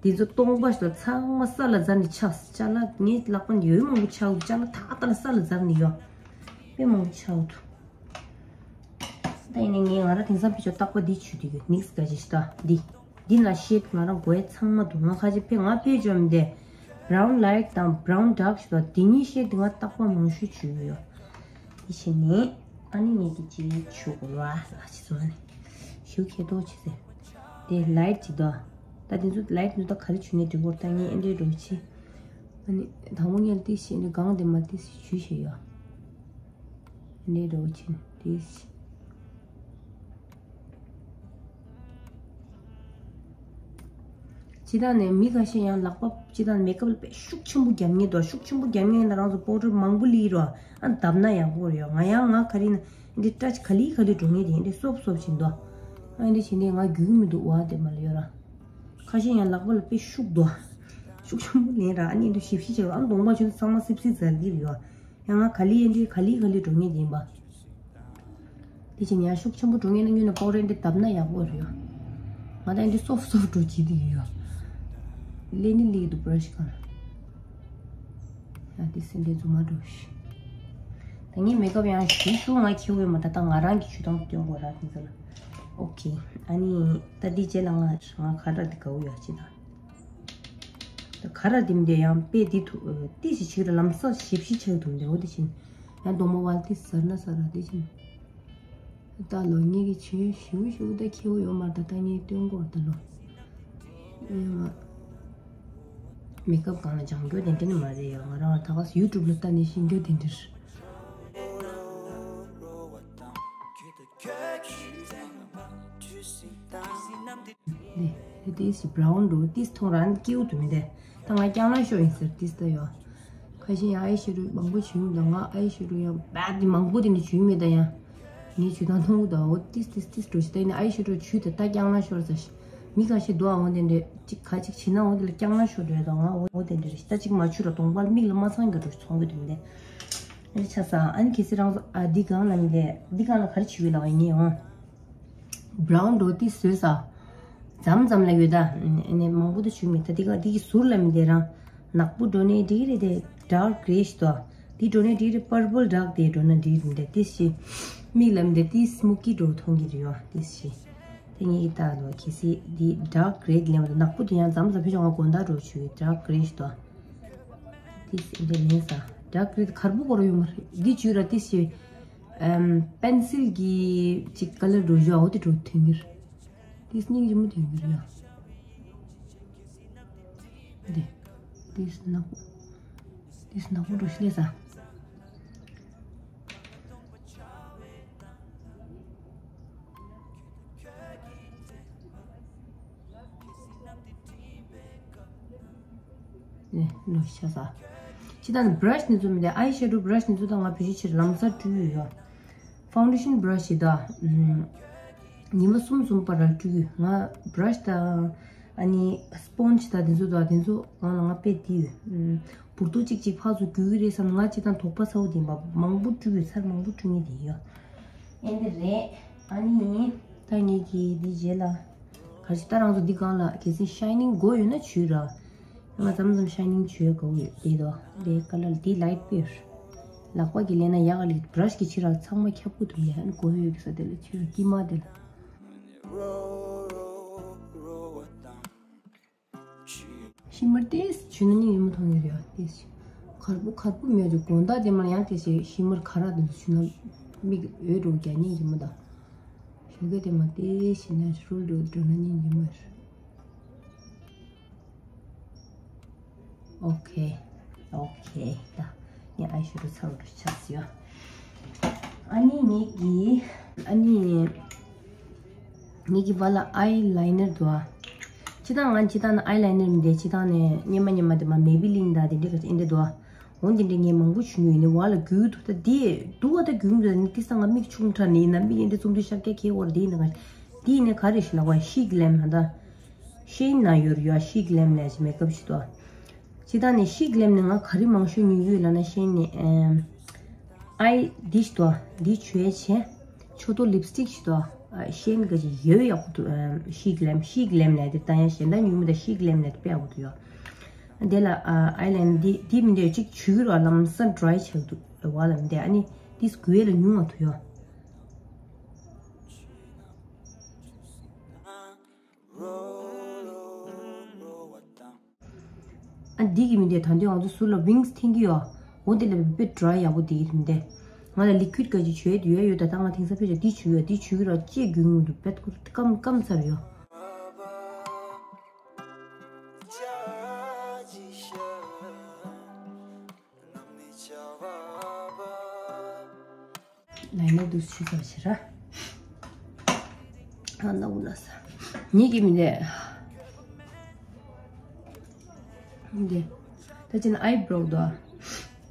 འདི་ཚོ་སྟོང་པ་ཞིག་ལ་ཚང་མ་ས་ལ་འཛར་ནས་ཆགས་ཅ་ལག་ངའི་ལག་པ་ནས་ཡོད་མང་པོ་ཆགས་འདུག་ཅ་ལག་ཐག་ལྟ་ལ་ས་ལ་འཛར་ནས་ཡོད། དཔེ་མང་པོ་ཆགས་འདུག་ད་ཡིན་ནའི་ངས་ང་ར་དེང་སང་ཕི་ཆོ་རྟག་པ་འདི་བྱུག་དུས་ཡོད་ནིག་སི་ག་ཅི་ཞིག་ད་འདི། འདི་ན་ཤེད་ང་རང་དགོས་ཡ་ཚང་མ་འདུག་ང་ཁ་ཅིག་ཕེ་ང་ཕེ་ཅོ་མི་དེ། བྷ་རའུན་ལའིཊ་དང་བྷ་རའུན་ཌརྐ་ཞིག་ད་འདི་གཉིས་ཤེད་འདི་ང་རྟག་པ་མང་ཤོས་བྱུག་ཡོད། འདི་བྱས་ནས། ཨ་ནི་ངས་ཀྱི་ཅི་ཆུ་གོ་ལ་ལ་ཅི་ཚོ་ནི། ཞུ་ཁེ་ཏོ་ཆི་ཟེར། དེ་ལའིཊ་ཅི་དོ། ད་དེ་ཚོ་ལའིཊ་ནི་ད་ག་རེ་ཆུ་ནས་འགྲིག་གོ་ད་ངས་ཨེ་འདྲའི་འགྲོ་ཆི། ཨ་ནི་དང་པོ་ངས་ཏི་ཤི་ནི་གང་དེ་མ་ཏི་ཤི་ཆུ་ཤེ་ཡོ། ཨེ་འདྲའི་འགྲོ་ཆི་ནི་ཏི་ཤི། སྤྱི་བཏང་ནས་མི་ཁ་ཤས་ཡང་ལག་པ་སྤྱི་བཏང་མེག་ཨབ་ལ་དཔེ་ཤུགས་ཆེན་པོ་རྒྱབ་མཁན་འདུག་ཤུགས་ཆེན་པོ་རྒྱབ་མཁན་ཡིན་ན་རང་ཚོ་པའུ་ཌར་མང་པོ་ལི་རོ། ཨ་བརྡབ་ན་ཡག་པོ་རེད་ཡོ། ང་ཡང་ང་ག་རེ་ཡིན་ན་འདི་སྐྲ་ག་ལི་ག་ལི་འགྲོ་ངེས་དེ་འདི་སོབ་སོབ་བྱིན་འདུག་ཨ་འདི་བྱིན་ནས་ང་རྒྱུག་གི་མི་འདུག་བ་དེ་མ་ལ་ཡོད་ར། ཁ་ཤས་ཡང་ལག་པ་ལ་དཔེ་ཤུགས་འདུག་ཤུགས་ཆེན་པོ་ལེན་ར་ཨ་ནི་འདི་ཞིབ་ཞིབ་བྱེད་ར་ཨ་གདོང་པ་ཆུ་ཚང་མ་སིབ་སིབ་ཟ་གི་རེད་ཡོ། ཡང་ང་ག་ལི་ཡན་དེ་ག་ལི་ག་ལི་འགྲོ་ངེས་ཡིན་པ། དེ་བཞིན་ཡང་ཤུགས་ཆེན་པོ་འགྲོ་ངེས་ན་སྔོན་ནས་པའུ་ཌར་འདི་བརྡབ་ན་ཡག་པོ་རེད། ང་ད་འདི་སོབ་སོབ་འགྲོ་བྱེད་དུ་ཡོད། ལེ་ནི་ལི་འདུག་བྷ་ར་ཤི་གང་། ཡང་དེ་སེ་འདི་རྫུན་མ་འགྲོ་ཤི། ད་ངའི་མེ་ཀབ་ཡང་ཞུ་ཞུ་ང་ཁྱེར་འོས་མ། ད་ད་ང་རང་གི་ཇུས་ཐོང་སྟོན་དགོས་ར་དེ་ཚོ་ལ། ཨོ་ཁེ། ཨ་ནི་ད་འདི་རྗེས་ལ་ང་ང་ཁ་ར་འདི་དགའ་བོ་ཡོད་ཅི་ད། ད་ཁ་ར་འདི་མི་འདི་ཡང་དཔེ་འདི་ཐུ་ཏི་ཞིག་ཆིག་ར་ལམ་སང་ཞིབ་ཞིབ་ཆགས་འདུག་འདི་འོ་འདི་བཞིན། ཡང་གདོང་མོ་བལ་ཏི་ཟར་ན་ཟར་ར་འདི་བཞིན། ད་ལོ་ངེད་ཀྱི་ཆོས་ཞུ་ཞུ་ད་ཁྱེའུ་ཡོད་མ་ད་ད་ངས་སྟོན་གོ་ད་ལོ། ཡང་མེ་ཀབ་གང་ལ་སྦྱང་རྒྱུ་དེ་འདྲ་ནི་མ་རེད་ཡ། ང་རང་ད་ག་ཡུ་ཊུབ་ལ་ལྟ་ནས་ཤེས་རྒྱུ་དེ་འདྲ་རེད། ནས་དེ་ཏིས་བྷ་རའུན་འགྲོ་ཏིས་ཐོང་རང་སྐྱེའུ་དུ་མི་འདེ། ད་ང་རྐྱང་ལ་ཤོ་ཡིན་ཟེར་ཏིས་ད་ཡོ། ཁ་ཤས་ཡང་ཨའི་ཤེ་དོ་མང་པོ་བྱུང་མི་འདུག་ང་ཨའི་ཤེ་དོ་ཡང་བད་དེ་མང་པོ་དེ་འདྲ་བྱུང་མེད་ད་ཡང་། ངས་བྱུས་དང་མཐོང་གི་འདུག་འོ་ཏིས་ཏིས་ཏིས་འགྲོ་ཞིག་ད་ཡིན་ན་ཨའི་ཤེ་དོ་བྱུས་དེ་ད་རྐྱང་ལ་ཤོར་ཟེར། མི་ཁ་ཤས་འདུག་ཨ་འོ་དེ་འདྲ་ཅིག་ག་ཅིག་བྱིན་ན་འོ་དེ་ལ་རྐྱང་ལ་ཤོར་འདྲ་འདུག་ང་འོ་དེ་འདྲ་རེད་ད་ཅིག་མ་བྱུས་ར་གདོང་པར་མིག་ལ་མ་ཚང་གི་འགྲོ་ཞིག་ཚོང་གི་འདུག་མི་འདེ། ཨེ་ཆ་ས་ཨ་ནི་ཁེ་སི་རང་ཚོ་ཨ་འདི་གང་ལ་མི་འདེ་འདི་གང་ལ་ག་རེ་བྱུས་ཡོད་ལ་བ་ཡིན་ངས་འོང་། བྷ་རའུན་འགྲོ་ཏི་བཟོས་ས། མཚམས་མཚམས་ལ་ཡོད་ད། ཨ་ནི་མང་པོ་ད་བྱུས་མེད་ད་འདི་ག་འདི་གི་ཟུར་ལ་མི་འདེ་རང་། ནག་པོ་འགྲོ་ནས་འགྲིག་རེད་དེ་ཌར་ཀི་རེ་ཞིག་ཏོ། འདི་འགྲོ་ནས་འགྲིག་རེད་པར་པལ་ཌག་དེ་འགྲོ་ན་འགྲིག་རེད་དེ་ཏི་ཞི། མིག་ལ་མི་འདེ་ཏི་སི་མུ་ཀི་འགྲོ་མཐོང་གི་རེད་ཡོ་ཏི་ཞི། དེ་ངེད་ཀྱི་ལྟ་ལོ་ཁེ་སི་འདི་ཌར་ཀི་རེ་ལེན་པ་ནག་པོ་དེ་ཡང་མཚམས་མཚམས་ཕི་ཤོག་ང་དགོང་དག་འགྲོ་བྱུས་ཌར་ཀི་རེ་ཞིག་ཏོ། ཏི་ཞི་འདི་ལེན་ས། ཌར་ཀི་རེ་གར་པོ་གོ་ར་ཡོད་མ་རེད་འདི་བྱུས་ར་ཏི་ཞི། ཨམ། པེན་སིལ་གྱི་ཅིག་ཀ་ལར་འགྲོ་བཞག་འོ་དེ་འགྲོ་ཐོན་གྱི་རེད། དེ་སྙིང་རྗེ་མོ་ཐོན་གྱི་རེད་ཡ། དེ། དེ་ནག་པོ། དེ་ནག་པོ་འགྲོ་ཤི་ལས་ས། ནས་ལོ་ཤ་ས། ཅི་ད་ནི་བྷ་ར་ཤི་ནི་ཚོ་མི་འདེ་ཨའི་ཤེ་དོ་བྷ་ར་ཤི་ནི་ཚོ་ད་ང་བེད་སྤྱོད་ཕྱིར་ལམ་སང་བཀྲུས་ཡོད་ཡ། ཕའུན་ཌེ་ཤན་བྷ་ར་ཤི་ད། ཉི་མ་གསུམ་གསུམ་བར་ལ་བཀྲུས་ཡོད་ང་བྷ་ར་ཤི་ད། ཨ་ནི་སི་པོན་ཇི་ད་དེ་ཚོ་ད་དེ་ཚོ་ང་ལ་ང་དཔེ་དེ་ཡོད། འབུར་ཏོ་གཅིག་གཅིག་ཕར་ཚུར་རྒྱུག་གི་རེད་བསམ་ང་ཅི་ད་དོགས་པ་ཚ་བོ་དེ་མ་མང་པོ་བཀྲུས་ཡོད་ཚར་མང་པོ་བཀྲུས་ངེས་དེ་ཡོད། ཨེ་འདི་རེད། ཨ་ནི་ད་ངེད་ཀྱི་འདི་རྗེས་ལ། ག་ཅི་ད་རང་ཚོ་འདི་སྒང་ལ་གལ་སྲིད་ཤའི་ནིང་དགོས་ཡོད་ན་བྱུས་ར། ང་མཚམས་མཚམས་ཤའི་ནིང་བྱུས་དགོས་ཡོད་དེ་དོ། དེ་ཀ་ལར་འདི་ལའིཊ་པེར། ལག་པ་གི་ལས་ན་ཡག་ལི་བྷ་ར་ཤི་གི་ཕྱི་ར་ཚང་མ་ཁྱབ་ཁུ་ཐུབ་ཡ་ཨ་ནི་དགོས་ཡོད་གི་ས་དེ་ལ་བྱུས་ར་དཀྱིལ་མ་དེ་ལ། ཤི་མར་ཏེས་ཆུ་ན་སྙིང་རྗེ་མོ་མཐོང་ཡོད་རེད་ཡ་ཏེས། གར་པོ་གར་པོ་མེད་ཀྱི་དགོང་དག་དེ་མར་ཡང་ཏེས་ཤི་མར་ག་ར་དེ་ཆུ་ན་མིག་འོད་འགྲོ་རྒྱ་སྙིང་རྗེ་མོ་དང་། ཞོགས་ཀས་དེ་མར་ཏེས་ཤི་ན་རུལ་འགྲོ་འགྲོ་ན་སྙིང་རྗེ་མོ་རེད། ཨོ་ཁེ། ཨོ་ཁེ། ད་ངས་ཨའི་ཤེ་དོ་ཚར་བ་ཆགས་ཡོ། ཨ་ནི་ངེད་ཀྱི་ཨ་ནི་ངེད་ཀྱི་བ་ལ་ཨའི་ལའི་ནར་འདུག་ཨ། སྤྱི་བཏང་ང་སྤྱི་བཏང་ནི་ཨའི་ལའི་ནར་མི་འདེ་སྤྱི་བཏང་ནི་སྙེ་མ་སྙེ་མ་དེ་མ་མེ་བི་ལིན་ད་དེ་འདྲ་ག་ཅི་ཨེ་འདྲ་འདུག་ཨ། འོ་འདི་འདྲ་ངས་མང་པོ་བྱུང་ཡོད་ནི་བ་ལ་རྒྱུག་འདུག་ད་དེ་འདུག་ཨ། ད་རྒྱུག་འདུག་ནི་ཏི་ས་ང་མིག་ཆུང་དྲགས་ནི་ཡིན་ན་མིག་ཨེ་འདྲ་བཙུམ་དུས་ཤར་རྒྱག་ཁེ་བོར་དེ་ཡིན་ན་ག་དེ་ཡིན་ན་ག་རེ་ཞིག་ལ་བ་ཤིག་ལེམ་ཧ་ད། ཤེན་ན་ཡོར་ཡོ་ཤིག་ལེམ་ལས་ཀྱི་མེ་ཀབ་ཞིག་ཏོ། ཅི་ད་ནི་ཤིག་ལེམ་ནི་ང་ག་རི་མང་ཤོས་ཉུལ་ཡོད་ལ་ན་ཤེན་ནི་ཨེམ། ཨའི་འདི་ཞིག་ཏོ། འདི་བྱོས་བྱས། ཆོ་ཏོ་ལིབ་སི་ཊིག་ཞིག་ཏོ། ཨ་ཤེན་ག་ཅི་ཡོད་ཡག་པོ་འདུག་ཨེམ། ཤིག་ལེམ་ཤིག་ལེམ་ལས་དེ་ད་ཡང་གཞན་དག་ཉུལ་མི་ད་ཤིག་ལེམ་ལས་དེ་དཔེ་ཡག་པོ་འདུག་ཡོ། དེ་ལ་ཨ་ཨའི་ལན་འདི་འདི་མི་འདོད་ཅིག་བྱུག་རོ་ལམ་སང་ཌ་རའི་ཆགས་འདུག་བ་ལ་མི་འདོད་ཨ་ནི་འདི་སྒུའི་ལ་ཉུང་བ་འདུག་ཡོ། ཨ་འདི་གི་མི་འདི་ད་འདི་ང་ཚོ་ཟུར་ལ་ཝིང་སི་འཐེན་གི་ཡོད། འོ་འདི་ལ་བེ་ཌ་རའི་ཡག་པོ་འདི་གི་མི་འདི། ང་ལ་ལི་ཁུའིཌ་ག་ཅིག་བྱོས་ཡོད་ཡོད་ད་ད་ང་དེང་སང་ཕེ་ཞག་འདི་བྱུག་ཡོད་འདི་བྱུག་གི་ར་ཅེས་རྒྱུན་ངུ་འདུག་བེད་ཁུར་སྐམ་སྐམ་ཚར་ཡོད། ལའི་ནར་འདུག་ཆུ་ཚ་ཞེ་ར། ཨ་ན་འུ་ན་ས། ཉིད་ཀྱི་མི་འདས། འདི། ད་ཅི་ན་ཨའི་བྷ་རོ་དོ།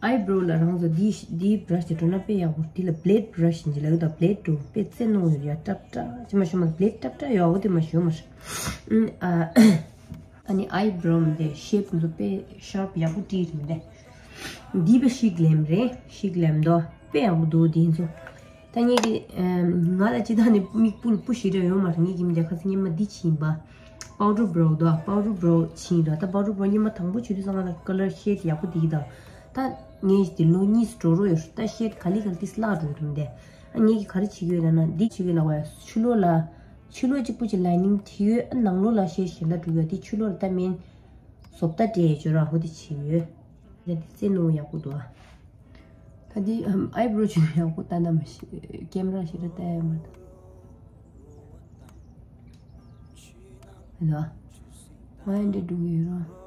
ཨའི་བྷ་རོ་ལ་རང་ཚོ་འདི་འདིའི་བྷ་ར་ཤི་དེ་འགྲོ་ན་དཔེ་ཡག་པོ་འདི་ལ་བྷི་ལེ་ཌི་བྷ་ར་ཤི་འདི་ལ་ཡོད་ད་བྷི་ལེ་ཌི་འགྲོ་དཔེ་རྩེ་ནོ་ཡོད་ཡ་ཏྲབ་ཏྲ་ཅི་མ་ཤོ་མ་བྷི་ལེ་ཌི་ཏྲབ་ཏྲ་ཡོད་འོ་དེ་མ་ཤོ་མ་ཤོ། ཨ་ཨ་ནི་ཨའི་བྷ་རོ་མི་འདས་ཤེབ་འདི་ཚོ་དཔེ་ཤར་པ་ཡག་པོ་བྲིས་རེད་མི་འདས། འདི་པ་ཤིག་ལེམ་རེད་ཤིག་ལེམ་དོ་དཔེ་ཡག་པོ་འདུག་འདི་ཚོ། ད་ངེད་ཀྱི་ང་ལ་ཅི་ད་ནི་མིག་སྤུ་ལ་སྤུ་ཞིག་རེ་ཡོད་མ་རེད་ངེད་ཀྱི་མི་འདས་ཁ་སང་ཉི་མ་འདི་ཕྱིན་པ། པའུ་ཌར་བྷ་རོ་དོ་པའུ་ཌར་བྷ་རོ་ཕྱིན་དོ་ད་པའུ་ཌར་བྷ་རོ་ཉི་མ་དང་པོ་བྱུག་དུས་ཙང་ང་ལ་ཀ་ལར་ཤེད་ཡག་པོ་འདི་གི་ད། ད་ངས་འདི་ལོ་གཉིས་འགྲོ་རོགས་ཡོད། ད་ཤེད་ག་ལི་ག་ལི་ཏིས་བརླག་འགྲོ་འགྲོ་འདས། ཨ་ངས་ཀྱི་ག་རེ་བྱེད་ཀྱི་ཡོད་ལབ་ན། འདི་བྱེད་ཀྱི་ལབ་པ་ཡ། ཕྱི་ལོགས་ལ་ཕྱི་ལོགས་གཅིག་པུ་གཅིག་ལའི་ནིང་བྲིས་ཡོད། ཨ་ནང་ལོགས་ལ་ཤེད་གཞན་དག་འགྲོ་ཡོད། འདི་ཕྱི་ལོགས་ལ་ད་མིན་བཟོ་ལྟ་སྤྲད་ཡོད་ཅོ་ར། ཧོ་འདི་བྱེད་ཡོད། ད་འདི་རྩེ་ནོ་ཡག་པོ་འདུག་ཨ། ད་འདི་ཨམ་ཨའི་བྲོ་ཅིག་ཡག་པོ་ལྟ་ན་མ་ཤེས། ཀེམ་ར་ཞིག་ར་ལྟ་ཡ་མ་ད། ཧེ་ལོ། ང་ཡང་འདི་འགྲོ་གི་ཡོད་ར།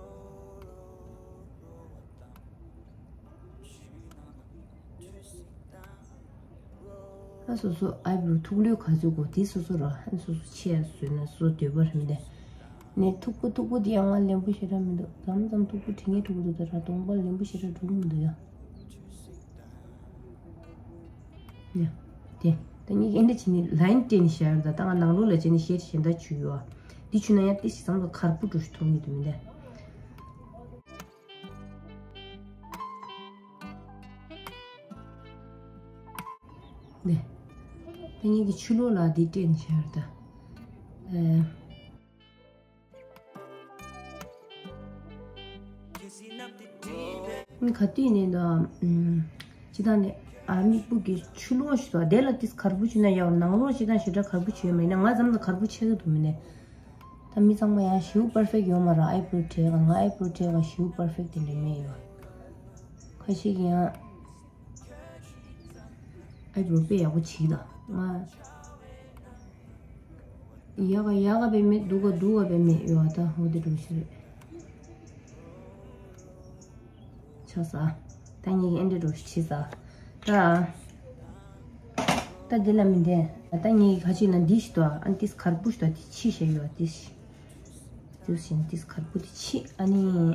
ཨ་སོ་སོ་ཨའི་བྲོ་ཐུག་ལོས་ག་ཚོད་གོ་དེ་སོ་སོ་ར། ཨ་སོ་སོ་ཆེ་ཡ་བཟོས་ན་སོ་སོ་འདོད་པ་རིམ་དེ། ནས་ཐུག་པོ་ཐུག་པོ་དེ་ཡང་ང་ལེན་པོ་ཞེ་དྲག་མི་འདུག་མཚམས་མཚམས་ཐུག་པོ་དྲི་ངེས་ཐུག་པོ་འདུག་ད་ར་གདོང་པ་ལེན་པོ་ཞེ་དྲག་འགྲོ་གི་མི་འདུག་ཡ། ཡ། དེ། ད་ངས་ཨེ་འདྲ་བྱས་ནས་ལའིན་སྤྲད་ནས་བཞག་ཡོད། ད་ད་ང་ནང་ལོགས་ལ་བྱས་ནས་ཤེད་གཞན་དག་བྱུག་ཡོད། འདི་བྱུག་ན་ཡང་ཏི་ཞིག་བསམ་བློ་གར་པོ་འགྲོ་ཞིག་མཐོང་གི་འདུག་མི་འདུག་ནས། ད་ངེད་ཀྱི་ཕྱི་ལོགས་ལ་འདི་སྤྲད་ནས་བཞག་ད། ཨེ། ཨ་ནི་ག་དུས་ནས་ད། ཨམ། སྤྱིར་བཏང་ནས་ཨ་མིག་སྤུ་གི་ཕྱི་ལོགས་ཤིག་ཏུ་དེ་ལ་ཏིས་གར་པོ་བྱུག་ན་ཡག་ནང་ལོགས་སྤྱིར་བཏང་ཞེ་དྲག་གར་པོ་བྱུག་ཡོད་མ་ཡིན་ན། ང་ཙམ་ལ་གར་པོ་ཆགས་ཀྱི་འདུག་མི་ནས། ད་མི་ཚང་མ་ཡང་ཞེ་པོ་པར་ཕེག་ཡོད་མ་རེད། ཨའི་བྲོ་བྲིས་ག་ང་ཨའི་བྲོ་བྲིས་ག་ཞེ་པོ་པར་ཕེག་དེ་འདྲ་མེད་ཡོད། ཁ་ཤས་ཀྱིས་ཡང་ཨའི་བྲོ་དཔེ་ཡག་པོ་བྱེད་ད། ང་ཡག་ག་ཡག་ག་དཔེ་མེད། སྡུག་ག་སྡུག་ག་དཔེ་མེད་ཡོད། ད་འོ་དེ་འདྲ་ཞིག་རེད། ཆགས་ས། ད་ངེད་ཀྱི་ཨེ་འདྲ་འགྲོ་ཤི་ས། ད། ད་འདི་ལ་མི་འདྲ། ད་ངེད་ཀྱི་ཁ་ཅིག་ན་འདི་ཞིག་ཏུ་ཨ་ཏིས་གར་པོ་ཞིག་ཏུ་དེ་ཕྱི་ཞེས་ཡོད་དེ་ཞིག་དེ་བཞིན་ཏིས་གར་པོ་དེ་ཕྱི། ཨ་ནི།